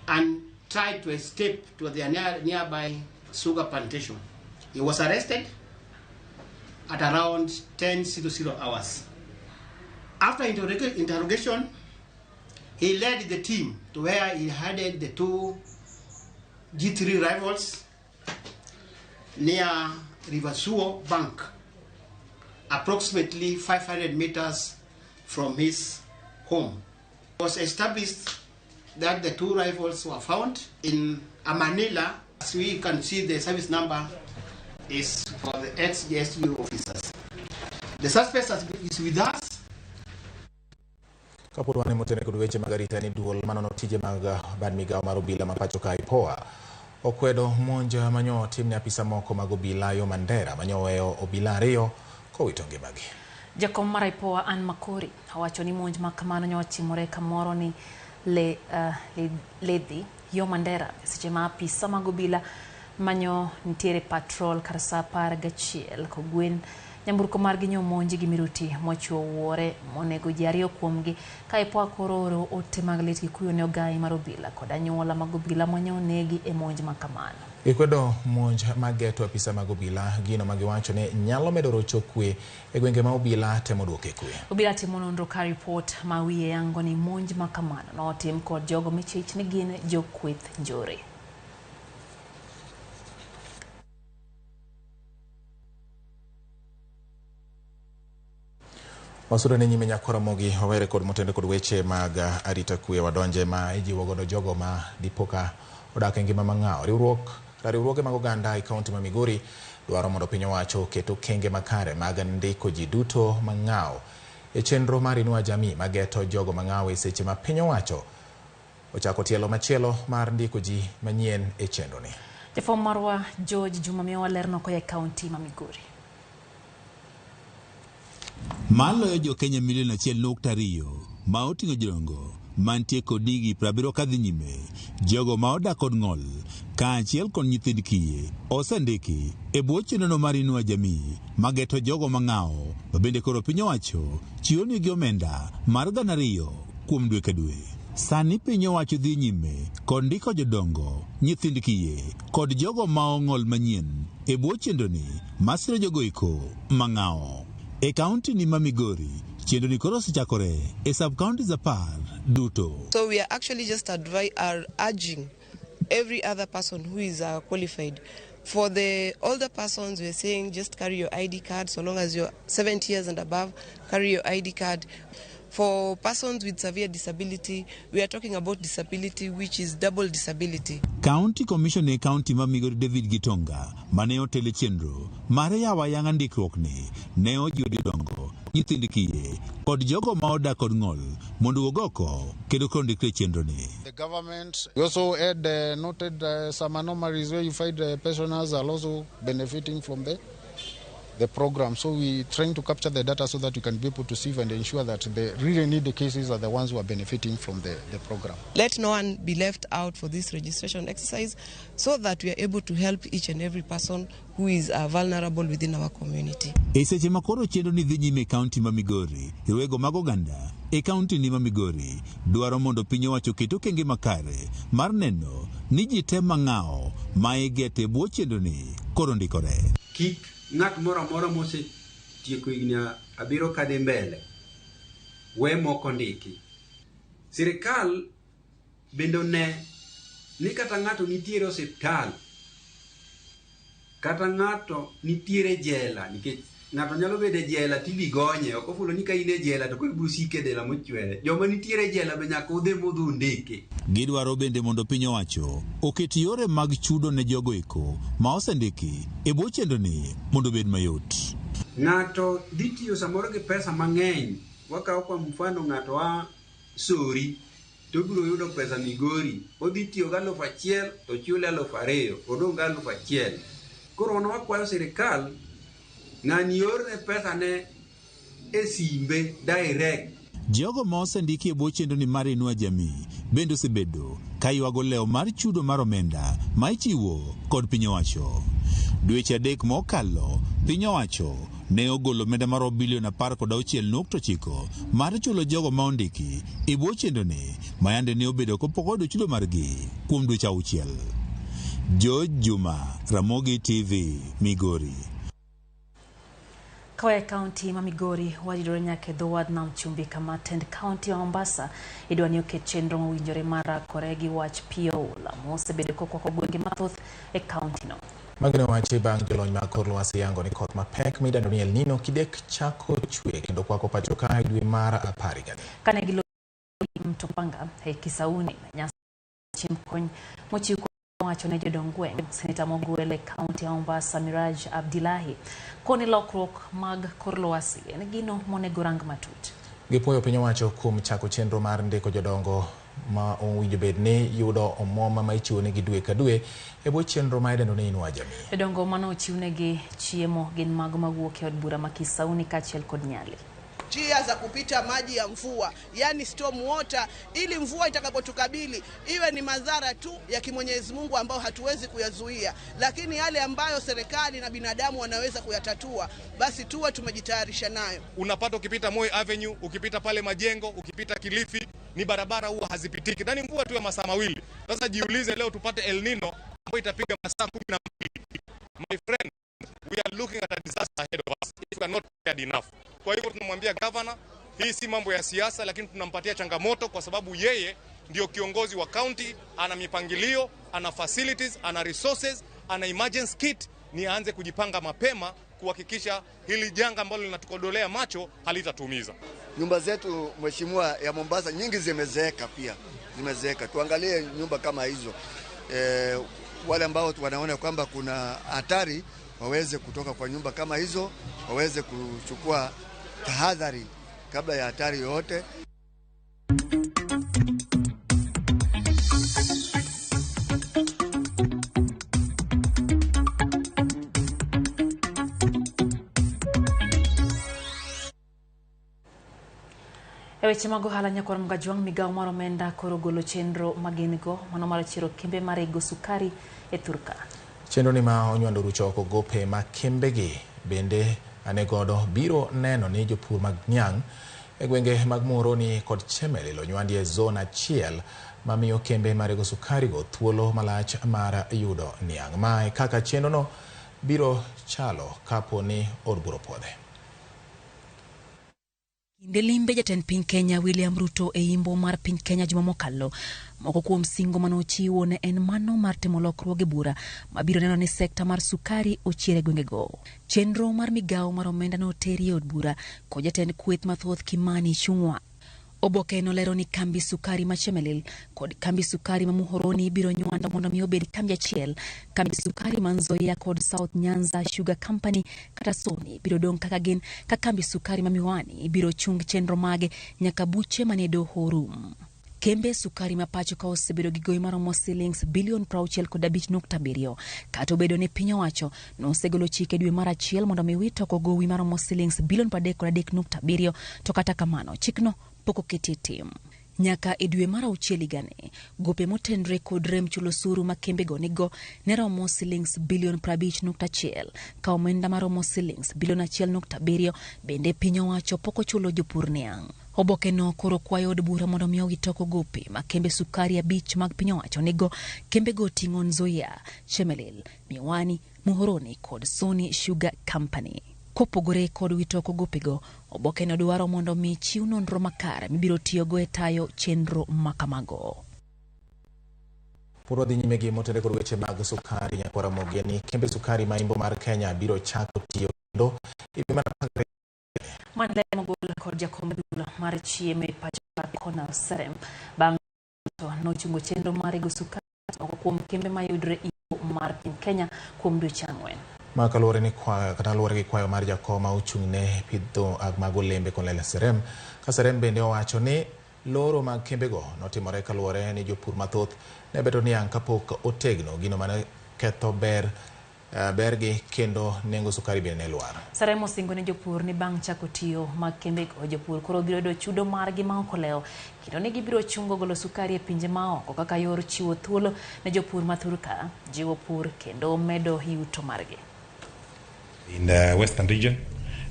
and tried to escape to the nearby sugar plantation. He was arrested at around 10:00 hours. After interrogation, he led the team to where he hid the two G3 rivals near River Suo Bank, approximately 500 meters from his home. It was established that the two rifles were found in Manila. As we can see, the service number is for the ex-GSU officers. The suspect is with us. Kapod wane motene kod weche mag arita ni duol manono tije mag bad migao mar obila ma pacho ka IPOA okwedo monj manyo otim ne apisa moko mag obila yo Mandera manyo weyo obila ariyo kowito ngimagi. Jakom mar IPOA Ann Makori owacho ni monj ma kamano nyo otimore kamoro ni Ledhi yo Mandera seche ma apisa mag obila manyo nitiere patrol kar saa 11 kogwen. Nyamburko margi nyomonji gi miruti mochuo wuore monego ji ariyo kuomgi ka ipo koro oro ote mag lit gi kuyo ne ogai mar obila kod anyuola mag obila manyo onegi e monj makamano. Gikwedo monj mag geto apisa mag obila, gino magiwacho ni nyalo medo rocho kwe e gwenge ma obila temo duoke kwe. Obila timo nonro ka ripot ma wiye yango ni monj makamano notim kod jogo michich ni gin jokweth njore. Wasudo ne nyime nyakora mogi wawere kod motende kod weche mag arita kwe wadonje ma ijiwo godo jogo ma dipoka odak e ngima mang'aw. Riwruoge mag oganda e kaunti ma Migori dwaro mondo piny owacho oket okenge makare mag ndiko ji duto mang'aw e chenro mar Inua Jamii mageto jogo mang'aw e seche ma piny owacho ochako tielo machielo mar ndiko ji manyien e chenro ni. Jafwambo marwa George Juma miyowa lerno koa e kaunti ma Migori. Maloyo jo Kenya milion 1.2 ma oting'o jodongo mantie kod higni 70 kadhi nyime, jogo ma odak kod ng'ol kaachiel kod nyithind kiye osendiki e bwo chenrono mar Inua Jamii mageto jogo mang'aw ma bende koro piny owacho chiwo negi omenda mar 2,000 kuom dwe ka dwe. Sani piny owacho dhi nyime kod ndiko jodongo, nyithind kiye kod jogo ma ong'ol manyien e bwo chenroni masiro jogo eko mang'aw. E kaunti ni ma Migori, chenro ni koro osechakore e sub-counties 10 duto. So we are actually just urging every other person who is qualified. For the older persons, we are saying just carry your ID card. So long as you're 70 years and above, carry your ID card. For persons with severe disability, we are talking about disability which is double disability. County Commissioner e kaunti ma Migori David Gitonga mane otelo e chenro mar yawo ayanga ndikruokni ne ojiwo jodongo, nyithind kiye kod jogo ma odak kod ng'ol mondo owuog oko kendo koro ndikre e chenro ni. The government also had noted some anomalies where you find pensioners are also benefiting from the program. So we trying to capture the data so that we can be able to see and ensure that the really needy cases are the ones who are benefiting from the program. Let no one be left out for this registration exercise so that we are able to help each and every person who is vulnerable within our community. E seche ma koro chenro ni dhi nyime e kaunti ma Migori, riwruoge mag oganda e kaunti ni ma Migori dwaro mondo piny owacho oket okenge makare mar neno ni ji te mang'aw ma igeto e bwo chenro ni koro ndikore. Kik ng'at moro amora mosetieko higni 7 kadhi mbele we moko ndiki. Sirikal bende one ni kata ng'ato nitiere osiptal kata ng'ato nitiere jela, nikech ng'ato nyalo bedo e jela tibi gonye, ok ofulo ni ka in e jela to koro ibiro siko e jela mochwere. Joma nitiere e jela be nyaka udhi mudhi undiki. Gidwaro bende mondo piny owacho oket yore mag chudo ne jogo eko ma osendiki e bwo chenro ni mondo obed mayot. Ng'ato dhi tiyo samoro gi pesa mang'eny, wakawo kwa mfano ng'ato a Sori to obiro yudo pesa Migori, odhi tiyo gi 1,000 to chule 2,000, odong' gi 1,000. Koro wan wakwayo sirikal ng'ani orne pesa ne e simbe direct. Jogo ma osendiki e bwo chenro ni mar Inua Jamii bende osebedo ka ywago lewo mar chudo mar omenda ma ichiwo kod piny owacho. Dweche 3 mokalo, piny owacho ne ogolo omenda maromo bilion 16.9 mar chulo jogo ma ondiki e bwo chenro ni ma yande ne obedo kopok oyudo chudo margi kuom dweche 6. George Juma, Ramogi TV, Migori. Kawa e kaunti ma Migori wayudore nyaka e dho wadh nam chumbi kama tend kaunti ma Mombasa idwa ni oket chenro mowinjore mar rakore gi wach pi oula mosebedo kokwako gwenge mathoth e kaunti no. Magi ne owachi bang' jolony mag kor lwasi yango ni koth mapek midendo ni El Nino kidek chako chwe kendo kwako pacho ka e dwe mar 10 higani. Kane gilo Mto Panga e Kisauni nyasi chiemb kony mochiw wacho ne jodong gweng' seneta mogwel e kaunti ya Mombasa Miraj Abdillahi koni lokruok mag kor lwasi en gino monego rang matut. Gipuoyo piny owacho kuom chako chenro mar ndiko jodongo ma owinjo bed ni yudo omwom ma ichiwo negi dwe ka dwe e bwo chenro ma idendo ni Inua Jamii. Jodongo mane ochiwnegi chiemo gin mago mawuok e od bura ma Kisauni kaachiel kod Nyali. njia za kupita maji ya mvua, yani storm water, ili mvua itakapotukabili iwe ni madhara tu ya kimwenyezi Mungu ambao hatuwezi kuyazuia, lakini yale ambayo serikali na binadamu wanaweza kuyatatua basi tuwe tumejitayarisha nayo. Unapata ukipita Moi Avenue, ukipita pale Majengo, ukipita Kilifi, ni barabara huwa hazipitiki. Na ni mvua tu ya masaa mawili. Sasa jiulize, leo tupate El Nino ambayo itapiga masaa 12. My friend, we are looking at a disaster ahead of us if we are not prepared enough. Kwa hivyo tunamwambia governor, hii si mambo ya siasa, lakini tunampatia changamoto kwa sababu yeye ndio kiongozi wa county, ana mipangilio, ana facilities, ana resources, ana emergency kit. Ni aanze kujipanga mapema kuhakikisha hili janga ambalo linatukodolea macho halitatuumiza. Nyumba zetu mheshimiwa ya Mombasa nyingi zimezeeka, pia zimezeeka. Tuangalie nyumba kama hizo. Wale ambao wanaona kwamba kuna hatari waweze kutoka kwa nyumba kama hizo, waweze kuchukua tahadhari kabla ya hatari yoyote. Weche mag ohala nyakwar Mgajwang', migawo mar omenda koro golo chenro magin go mano mar chiro kembe mar rego sukari e Turka. Chenro ni ma onywando rucho oko gope ma kembegi bende anegodo biro neno ni jopur mag niang' e gwenge mag Muhoroni kod Chemelil onywandi e zone achiel mamiyo kembe mar rego sukari go thuolo malach mar yudo niang'. Mae kaka chenro no biro chalo kapo ni od bura opuodhe. Kinde limbe jatend piny Kenya William Ruto e imbo mar piny Kenya juma mokalo, moko kuom singo manochiwo ne en mano mar timo lokruoge bura mabiro neno ni sekta mar sukari ochier e gwengego. Chenro mar migawo mar omenda noteri e od bura kod jatend kweth mathoth Kimani Ichung'wa. Oboke nolero ni kambi sukari ma Chemelil kod kambi sukari ma Muhoroni biro nywando mondo mi obed kambi achiel. Kambi sukari ma Nzoia kod South Nyanza Sugar Company kata Sony biro dong' kaka gin, ka kambi sukari ma Miwani biro chung chenro mage nyaka buche mane doho rum. Kembe sukari ma pacho ka osebedo gi gowi maromo silings bilion 65.7, kata obedo ni piny owacho nosegolo chike dwe mar achiel mondo mi wit oko gowi maromo silings bilion 33.7, to kata kamano chikno pok oketi e tim. Nyaka e dwe mar auchiel higani, gope motenre kod rem chulo osuru ma kembego nigo ne romo silings bilion 50.1, ka omenda maromo silings bilion 1.7 bende piny owacho pok ochulo jopur niang'. Oboke no koro kwayo od bura mondo mi owit oko gope ma kembe sukari 5 mag piny owacho nigo. Kembego oting'o Nzoia, Chemelil, Miwani, Muhoroni kod Sony Sugar Company. Kopogore kod wito oko gopego, oboke no dwaro mondo mi chiw nonro makare mibiro tiyogo e tayo chenro makamago. Pod wadhi nyime gi motenore kod weche mag sukari nyakwar Ramogi ni kembe sukari ma imbo mar Kenya biro chako tiyo kendo e dwe mar 12. Manle mogol kod jakom dulo mar chiemo e pacho Cornel Serem bang' to nochungo chenro mar rego sukari oko kuom kembe mayudore imbo mar piny Kenya kuom dweche 4. Ma kaluwore ni kwayo kata luwore gi kwayo mar jakom ma ochung' ne pidho mag olembe Cornel Serem. Ka Serem bende owacho ni loro mag kembego notimore kaluwore ni jopur mathoth ne beto niang' kapok otegno, gino mane ketho ber bergi kendo nengo sukari bende ne lwar. Serem osingo ne jopur ni bang' chako tiyo mag kembego, jopur koro biro yudo chudo margi ma ok olewo, kendo ni gibiro chungo golo sukari e pinje maoko kaka yor chiwo thuolo ne jopur ma thurka, jiwo pur kendo medo yuto margi. In the Western region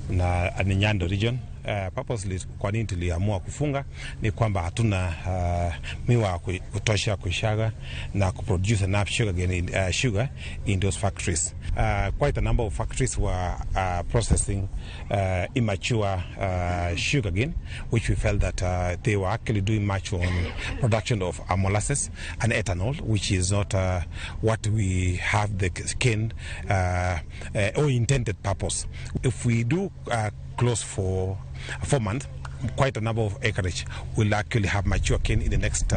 na Nyando region, purposely kwa nini tuliamua kufunga ni kwamba hatuna miwa kutosha kushaga na kuproduce enough sugar, sugar in those factories. Quite a number of factories were processing immature sugar cane, which we felt that they were actually doing much on production of molasses and ethanol, which is not what we have the cane or intended purpose. If we do close for 4 months, quite a number of acreage will actually have mature cane in the next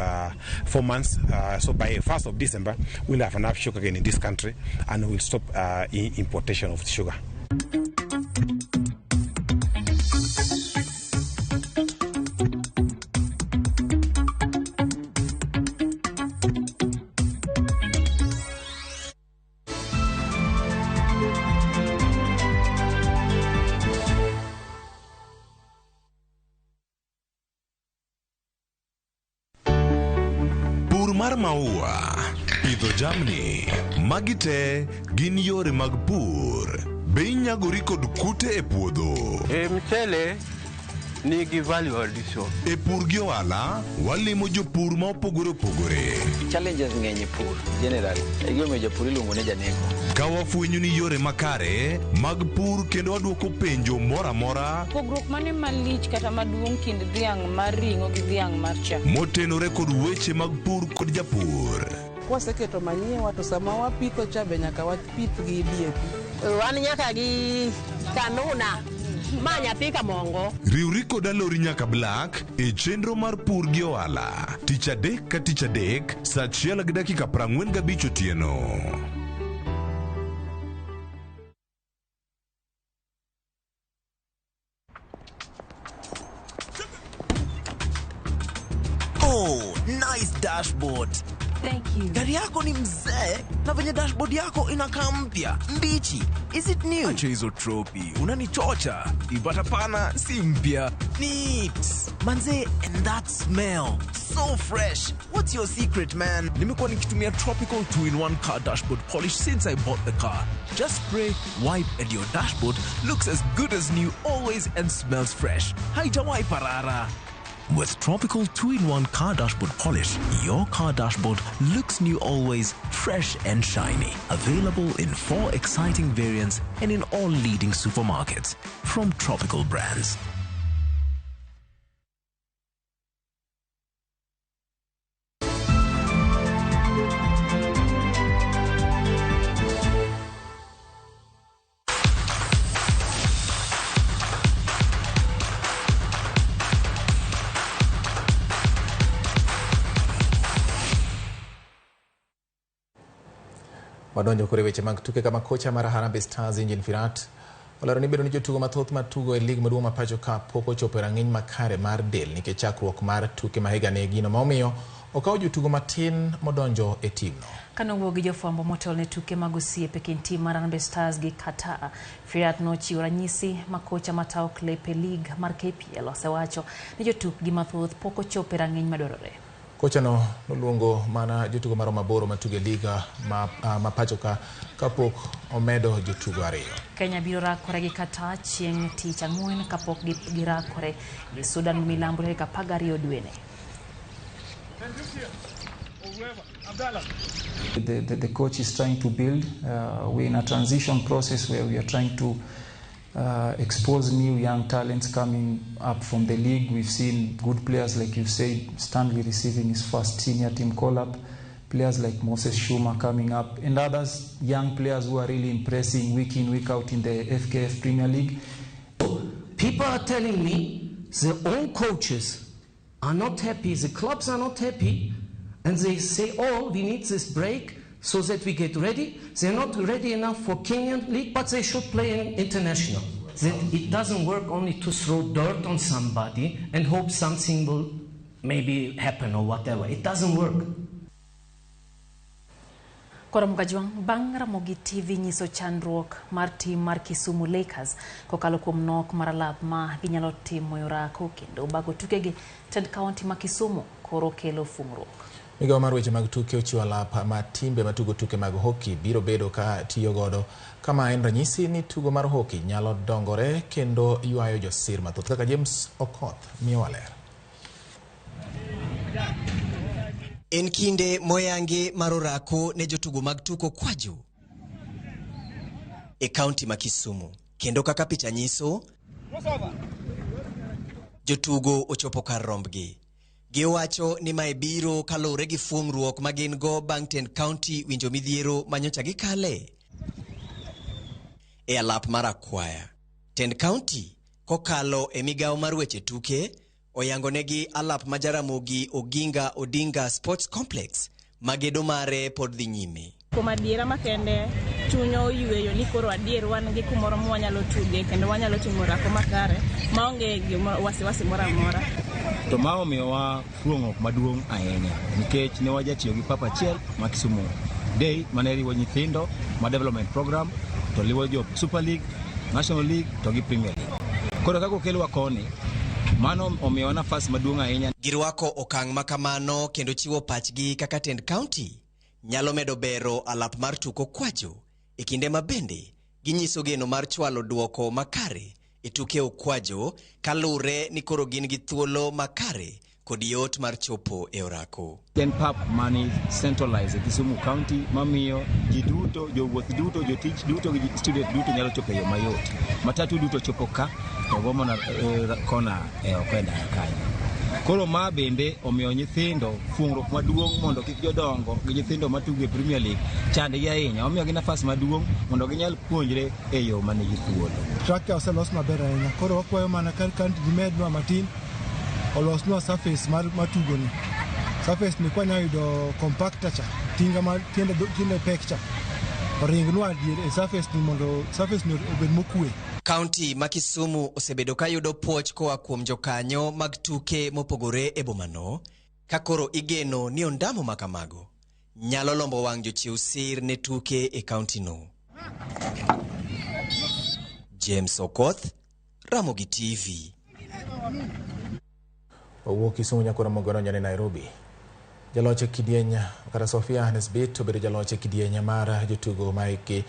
4 months. So by 1st of December, we'll have enough sugar cane in this country and we'll stop importation of sugar. mar maua, pidho jamni, magi te gin yore mag pur. Be inyagori kod kute e puodho? E mchele nigi value addition. E pur gi ohala, walimo jopur ma opogore opogore. Challenges ng'eny e pur generally. E gimomiyo japur iluongo ni janeko. Ka wafwenyo ni yore makare mag pur kendo wadwoko penjo moro amora Pogruok mane malich kata maduong' kind dhiang' mar ring'o gi dhiang' mar chak? motenore kod weche mag pur kod japur. Kwaseketo manyiwa to sama wapitho cha be nyaka wapith gi DAP. Wan nyaka gi kanuna ma nyathi kamongo. Riwri kod Alori nyaka Black e chenro mar pur gi ohala tich adek ka tich adek saa 1:45 otieno. Oh, nice dashboard. Thank you. Gari yako ni mzee na venye dashboard yako inakaa mpya mbichi. Is it new? Acha hizo tropi, unanichocha. But hapana, si mpya. Neat. Manze, and that smell. So fresh. What's your secret, man? Nimekuwa nikitumia Tropical 2-in-1 car dashboard polish since I bought the car. Just spray, wipe and your dashboard looks as good as new always and smells fresh. Haijawai parara. With Tropical 2-in-1 car dashboard polish, your car dashboard looks new always, fresh and shiny. Available in 4 exciting variants and in all leading supermarkets. From Tropical Brands. Wadonjo kore weche mag tuke kama kocha mar Harambee Stars Engin Firat olero ni bedo ni jotugo mathoth matugo e lig maduong' ma pacho ka pok ochopo e rang'iny makare mar del nikech chakruok mar tuke ma higani, gino ma omiyo okawo jotugo matin modonjo e timno. Kanowuok gi jofwambo motelo ne tuke mag osiep e kind tim mar Harambee Stars gi Qatar, Firat nochiwo ranyisi ma kocha matayo klep e lig mar KPL osewacho ni jotukgi mathoth pok ochopo e rang'iny madwarore. Kochano noluongo mana jotugo maromo 8 matugo e liga ma pacho ka kapok omedo jotugo 2. Kenya biro rakore gi Qatar chieng' tich ang'wen kapok girakore gi Sudan milambo tarik 12 dweni. The coach is trying to build. We're in a transition process where we are trying to expose new young talents coming up from the league. We've seen good players, like you said, Stanley receiving his first senior team call-up, players like Moses Shuma coming up, and others young players who are really impressing week in, week out in the FKF Premier League. People are telling me their own coaches are not happy, the clubs are not happy, and they say, oh, we need this break so that we get ready. They're not ready enough for Kenyan League, but they should play in international. That it doesn't work only to throw dirt on somebody and hope something will maybe happen or whatever. It doesn't work. Koro Mugajwang' bang' Ramogi TV nyiso chandruok mar tim mar Kisumu Lakers kokalo kuom nok mar alap ma ginyalo timo e orako kendo bago tukegi tend kaunti ma Kisumu koro kelo fung'ruok. Migawo mar weche mag tuke ochiwo alap ma timbe matugo tuke mag hockey biro bedo ka tiyo godo kama en ranyisi ni tugo mar hockey nyalo dongore kendo ywayo josir mathoth kaka James Okoth miyowa ler. En kinde moyangi mar orako ne jotugo mag tuko kwaju e kaunti ma Kisumu, kendo kaka picha nyiso, jotugo ochopo kar rombgi. Giwacho ni mae biro kaluwore gi fuong'ruok ma gin go bang' tend kaunti winjo midhiero manyocha gikale e alap mar akwaya. Tend kaunti kokalo e migawo mar weche tuke oyangonegi alap ma Jaramogi Oginga Odinga Sports Complex ma gedo mare pod dhi nyime. Kuom adiera makende chuny oyweyo ni koro adier wan gi kumoro mwanyalo tuge kendo wanyalo timo orako makare maonge wasiwasi moro amora. To ma omiyowa fuong'ruok maduong' ahinya nikech ne wajatiyo gi pap achiel ma Kisumu Day mane riwo nyithindo ma development program to liwo jo Super League, National League to gi Premier League. Koro kaka okelwa koni, Mano omiyowa nafas maduong' ahinya. Girwako okang' ma kamano kendo chiwo pachgi kaka tend kaunti nyalo medo bero alap mar tuk okwajo e kinde ma bende ginyiso geno mar chwalo duoko makare e tuke okwajo kalure ni koro gin gi thuolo makare kod yot mar chopo e orako. En pap mani centralized e Kisumu County mamiyo ji duto, jowuoth duto, jotich duto gi student duto nyalo chopo e yo mayot. Matatu duto chopo ka to go mana kona e oko e ndara kanyo. Koro ma bende omiyo nyithindo fuong'ruok maduong' mondo kik jodongo gi nyithindo matugo e Premier League chandgi ahinya. Omiyogi nafas maduong' mondo ginyal puonjre e yo manigi thuolo. Structure oselos maber ahinya. Koro wakwayo mana ka county gimednwa matin olosnwa surface mar matugoni. Surface ni kwanya yudo compactor cha, tinga ma tiende tiende pek cha. Oringnwa dier e surface ni mondo surface ni obed mokwe. Kaunti ma Kisumu osebedo ka yudo puoch koa kuom jokanyo mag tuke mopogore e bomano, ka koro igeno ni ondamo ma kamago nyalo lombo wang' jochiw sir ne tuke e kauntino. James Okoth, Ramogi TV. Owuok Kisumu nyaka Ramogi odonjo ne Nairobi. Jaloch e kidieny kata Sofia Nesbit obedo jaloch e kidieny mar jotugo ma hikgi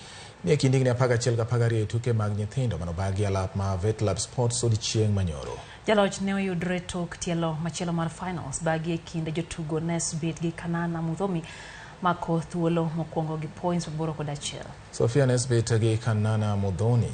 ni e kind higni 11 gi 12 e tuke mag nyithindo manobagi alap ma Vetlab Sports odiechieng' manyoro. Jaloch ne oyudre tok tielo machielo mar finals bagi e kind jotugo Nesbit gi Kanana Muthomi mako thuolo mokwongo gi points 81. Sofia Nesbit gi Kanana Muthoni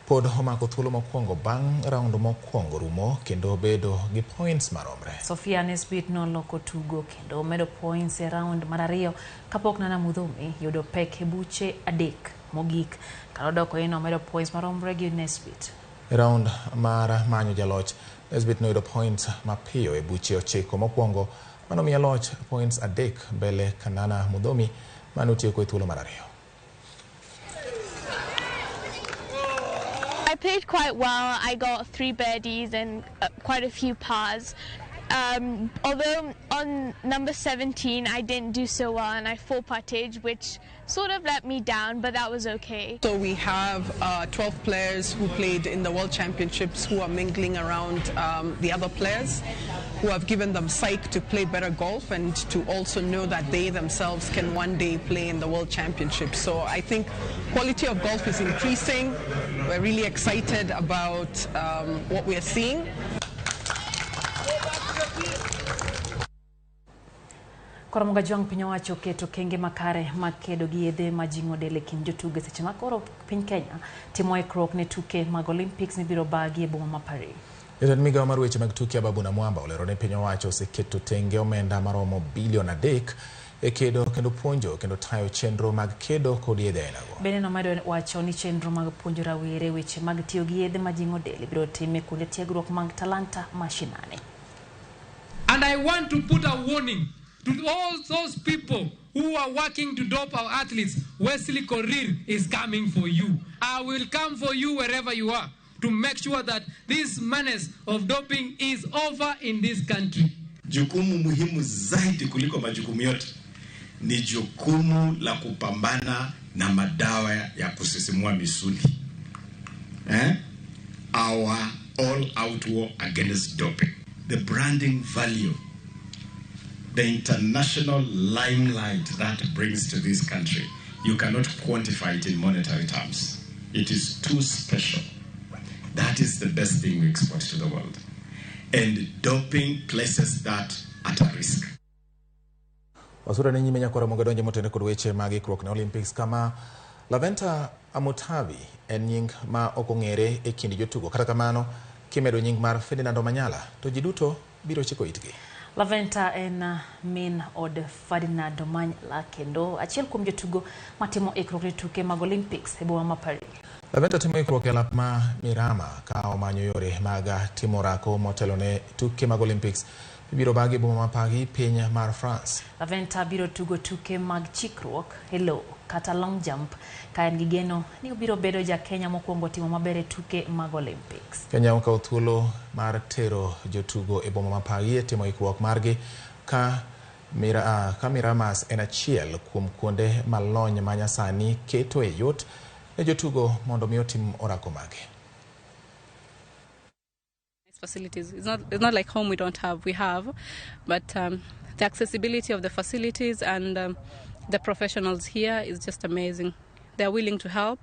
pod omako thuolo mokwongo bang' round mokwongo rumo kendo bedo gi points maromre. Sofia Nesbit noloko tugo kendo medo points e round mar ariyo kapok Nana Muthomi yudo pek e buche adek mogik. Kanodoko en omedo points maromre gi Nesbit. E round mar manyo jaloch, Nesbit noyudo points mapiyo e buche 9 mokwongo manomiye loch points 3 mbele Kanana Muthomi manotieko e thuolo mar ariyo. I played quite well. I got 3 birdies and quite a few pars. Although on number 17 I didn't do so well and I 4-putted, which sort of let me down, but that was okay. So we have 12 players who played in the World Championships who are mingling around the other players, who have given them psych to play better golf and to also know that they themselves can one day play in the World Championships. So I think quality of golf is increasing. We're really excited about what we are seeing. Koro Mugajwang' piny owacho oketo kenge makare mag kedo gi yedhe majing'o del e kind jotugo seche ma koro piny Kenya timo ikruok ne tuke mag Olympics mibiro bagi e boma ma Paris. Jatend migawo mar weche mag tuke Ababu Namwamba olero ni piny owacho oseketo tenge omenda maromo bilion 3 e kedo kendo puonjo kendo tayo chenro mag kedo kod yedhe ainago. Bende nomedo wacho ni chenro mag puonjo rawere weche mag tiyo gi yedhe majing'o del ibiro tim e kuonde tiegruok mag talanta mashinani. And I want to put a warning to all those people who are working to dope our athletes. Wesley Korir is coming for you. I will come for you wherever you are to make sure that this menace of doping is over in this country. Jukumu muhimu zaidi kuliko majukumu yote ni jukumu la kupambana na madawa ya kusisimua misuli. Our all-out war against doping. The branding value, the international limelight that brings to this country, you cannot quantify it in monetary terms. It is too special. That is the best thing we export to the world. And doping places that at a risk. Wasura ni nyime nyakora mondo donje motene kod weche mag ikruok ne Olympics kama Laventa Amutavi en nying ma ok ong'ere e kind jotugo. Kata kamano, kimedo nying mar Ferdinand Omanyala to ji duto biro chiko itgi. Laventa en min od Ferdinand Omanyala kendo achiel kuom jotugo matimo ikruok ne tuke mag Olympics e boma ma Paris. Laventa timo ikruok e alap ma Mirama ka omanyo yore mag timo orako motelo ne tuke mag Olympics ibiro bagi boma ma Paris piny mar France. Laventa biro tugo tuke mag chikruok e lowo kata long jump ka en gi geno ni obiro bedo ja Kenya mokwongo timo maber e tuke mag Olympics. Kenya okawo thuolo mar tero jotugo e boma ma Paris e timo ikruok margi ka Miramas en achiel kuom kuonde malony ma nyasani keto e yot ne jotugo mondo mi otim orako mage. facilities. It's not like home we don't have, we have, but the accessibility of the facilities and the professionals here is just amazing. They're willing to help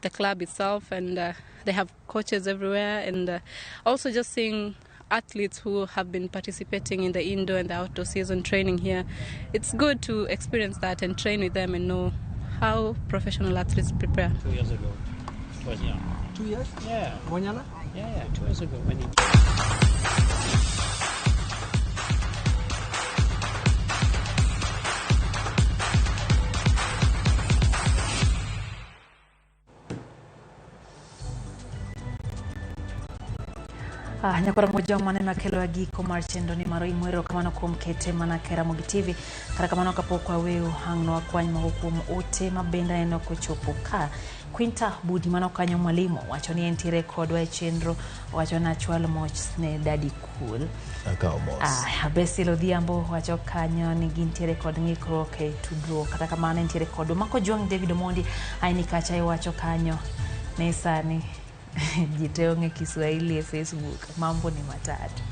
the club itself, and they have coaches everywhere, and also just seeing athletes who have been participating in the indoor and the outdoor season training here. It's good to experience that and train with them and know how professional athletes prepare. 2 years ago. It was young. 2 years? Yeah. Wanyala? Yeah, 2 years ago when he Ah, nyakora mojong mane makelo e giko mar chenro ni mar Imwero erokamano kuom kete mana e Ramogi TV. Kata kamano kapok waweyo ang' nwakwany moko kuom ote ma bende aneno kochopo ka. Quinta Budi mano kanyo mwalimu wacho ni entiere kodwa e chenro wacho ni achwal mos ne Daddy Cool. Akawo mos. Ah, Basil Odhiambo wacho kanyo ni gintiere kod ng'ikruok e tudruok kata kamano entiere kodwa. Mako Jwang' David Omondi aini kacha iwacho kanyo ni sani ji te ong'e Kiswahili e Facebook mambo ni matatu.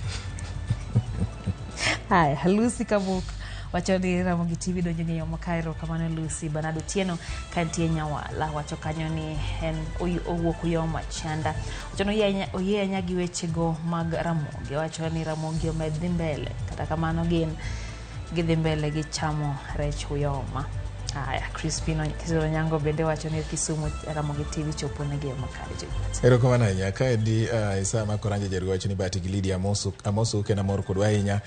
Haya, Lucy Kabuk wacho ni Ramogi TV donjo e yo makare erokamano Lucy. Bernard Otieno kantie Nyawala wacho kanyo ni en owuok Uyoma Chanda wacho ni oyie ahinya gi wechego mag Ramogi wacho ni Ramogi omed dhi mbele kata kamano gin gidhi mbele gi chamo rech Uyoma. Haya, Crispin Onyango bende wacho ni Kisumu Ramogi TV chopo negi e yo makare Juliet. Erokamano ahinya. Kaendi Isaya Makoranja Jaruo wacho ni Bahati gi Lydia amosu, amosu kendo amor kodwa ahinya.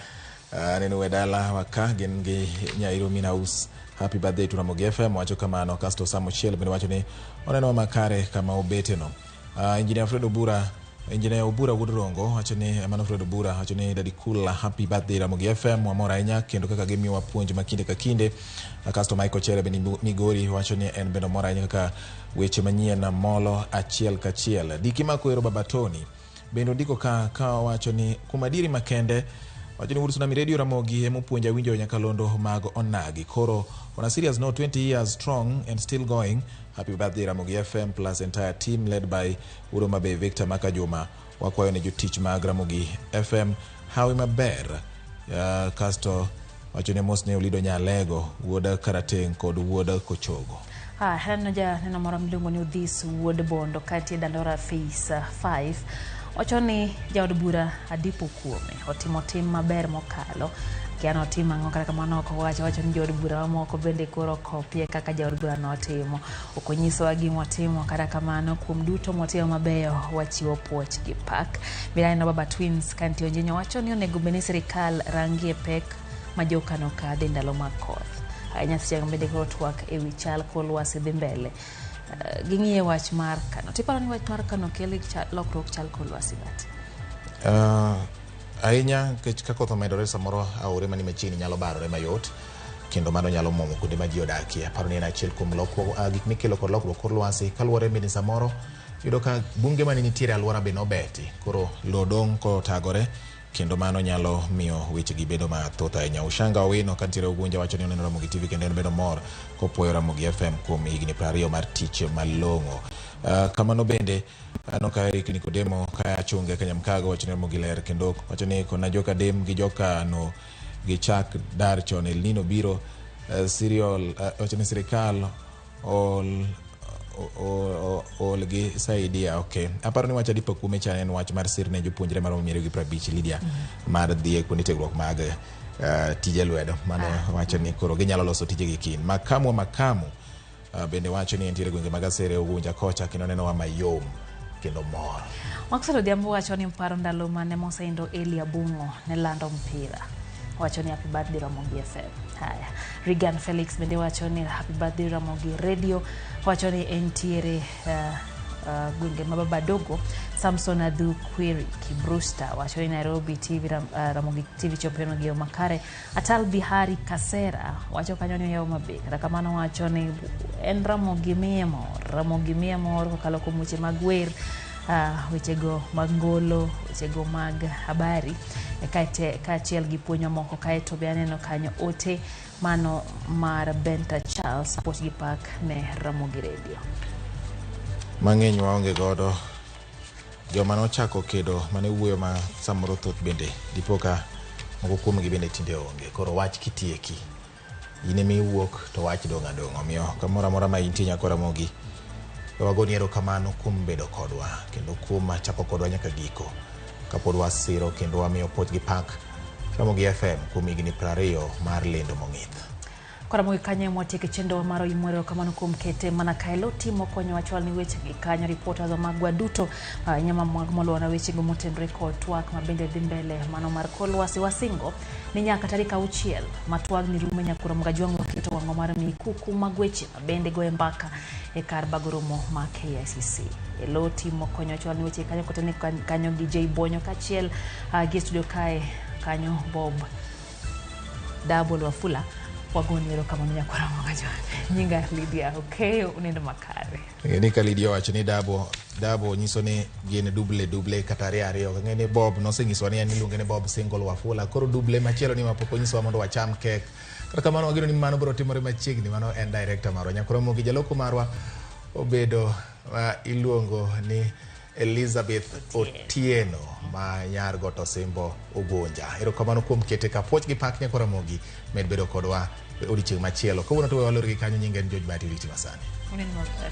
Aneno we dala wa ka gin gi Nyairo Minaus. Happy birthday to Ramogi FM wacho kamano. Kasto Sam Ochiel bende wacho ni oneno makare kama obete no. Engineer Fred Obura Engineer Obura Wuod Rongo wacho ni mano Fred Obura wacho ni Daddy Cool happy birthday Ramogi FM wamor ahinya kendo kaka gimiyowa puonj ma kinde ka kinde. Kasto Michael Chere bende Migori wacho ni en bende omor ahinya kaka weche manyien molo achiel kachiel. Diki Makwero Baba Tony bende ondiko ka wacho ni kuom adieri makende wacho ni Wuod Tsunami Radio Ramogi emopuonja winjo nyakalondo mag onagi. Koro on a serious note 20 years strong and still going. Happy birthday Ramogi FM plus entire team led by Wuod Mabe Victor Makajuma. Wakwayo ne jotich mag Ramogi FM hawi maber. Kasto wacho ni mos ne Olido Nyalego wuod Karateng' kod wuod Kochogo. Ah, aneno ja neno moro miluongo ni Odhis wuod Bondo kantie Dandora Phase 5 wacho ni jaod bura Adipo Kuome otimo tim maber mokalo kia notimo ang'o kata kamano ok owacho wacho ni jood bura mamoko bende koro kopie kaka jaod bura notimo ok onyisowa gima otimo kata kamano kuom duto motimo mabeyo wachiwo puoch gi pak bende aneno Baba Twins kantie Onjenyo wacho ni onego bed ni sirikal rangie pek ma jokano kadhe ndalo mag koth ahinya seche bende koro twak ewi chal kor lwasi dhi mbele. Ging'iye wach mar kano tiparo ni wach mar kano kelo lokruok chal kor lwasi bat Ahinya nikech ka koth omedore samoro aore mani machiegni nyalo barore mayot kendo mano nyalo muomo kuonde ma ji odakie. Aparo ni en achiel kuom lokruok gik mikelo kod lokruok kor lwasi kaluwore bende samoro iyudo ka bunge mane nitiere e alwora be nobeti koro lowo dong' kotagore kendo mano nyalo miyo wechegi bedo mathoth ahinya. Ushanga Owino kantiere Ugunja wacho ni oneno Ramogi TV kendo en bedo mor kopuoyo Ramogi FM kuom higni 20 mar tich malong'o. Kamano bende aneno ka Eric Nikodemo ka achunge Kanyamkago wacho ni Ramogi ler kendo wacho ni kona joka Dem gi joka no gichak dar chon El Nino biro serial wacho ni sirikal ol ol gi saidia okay. Aparo ni wach Adipo Kuome cha en wach mar sir ne jopuonjre maromo 250 Lydia mar dhi e kuonde tiegruok mag tije lwedo mane wacho ni koro ginyalo loso tijegi kiny. Makamu wa Makamu bende wacho ni entiere gwenge mag Asere Ugunja kocha kendo nenowa mayom kendo mor. Maxwell Odhiambo wacho ni mparo ndalo mane mosenindo Eli Abung'o ne lando mpira wacho ni happy birthday Ramogi FM. Haya, Regan Felix bende wacho ni happy birthday Ramogi Radio wacho ni entiere gwenge ma Babadogo. Samson Adhu Kweri Kibrusta wacho ni Nairobi TV Ramogi TV chopo gi yo makare. Atal Bihari Kasera wacho kanyo ni oyawo maber kata kamano wacho ni en Ramogi miye mor Ramogi miye mor kokalo kuom weche mag wer wechego mag ngolo wechego mag habari kaachiel gi puonj mamoko kaeto be aneno kanyo ote mano mar Benta Charles puoch gi pak ne Ramogi Radio. Mang'eny waonge godo Joma nochako kedo mane wuoyo ma samoro thoth bende dipo ka moko kuomgi bende tinde onge. Koro wach kitieki. In ema iwuok to wach dong' adong'a. Omiyo kamoro amora ma intie nyakwa Ramogi, we wagoni erokamano kuom bedo kodwa kendo kuom chako kodwa nyaka giko. Kapod wasiro kendo wamiyo puoch gi pak Ramogi FM kuom higni 20 mar lendo mong'ith. Koro kanyo ema watieke chenro mar Oyimore. Erokamano kuom kete mana kaelo timo konyo wachwal ni weche gi kanyo reporters magwa duto nyama mag moluora wechego motenore kod twak ma bende dhi mbele mano mar kor lwasi wasingo ni nyaka tarik 6 ma twagni rumo nyakuro Mgajwang' waketo wang'o mar mikuku mag weche ma bende goye mbaka e kar bago romo ma KICC. Elo timo konyo wachwal ni weche kanyo kotene kanyo gi J Bonyo kaachiel gi studio kae kanyo Bob Double Wafula wagoni erokamano nyakwara Mgajwang'. Nyinga Lydia Okeyo, unindo makare. Ni ka Lydia owacho ni dabo nyiso ni gin duble kata ariyo. Ang'e ni Bob nosenyisowa ni en iluonge ni Bob Single Wafula. Koro duble machielo ni mapok onyisowa mondo wacham kek. Kata kamano wageno ni mano biro timore machiegni. Mano en director marwa. Nyakwara Ramogi jaloko marwa obedo iluongo ni Elizabeth Otieno ma nyar Got Osimbo Ugunja. Erokamano kuom kete ka puoch gi pak nyakwara Ramogi med bedo kodwa odiochieng' machielo. Kawuono to we walor gi kanyo. Nyinga en George Bati, oriti masani. Unindo maber.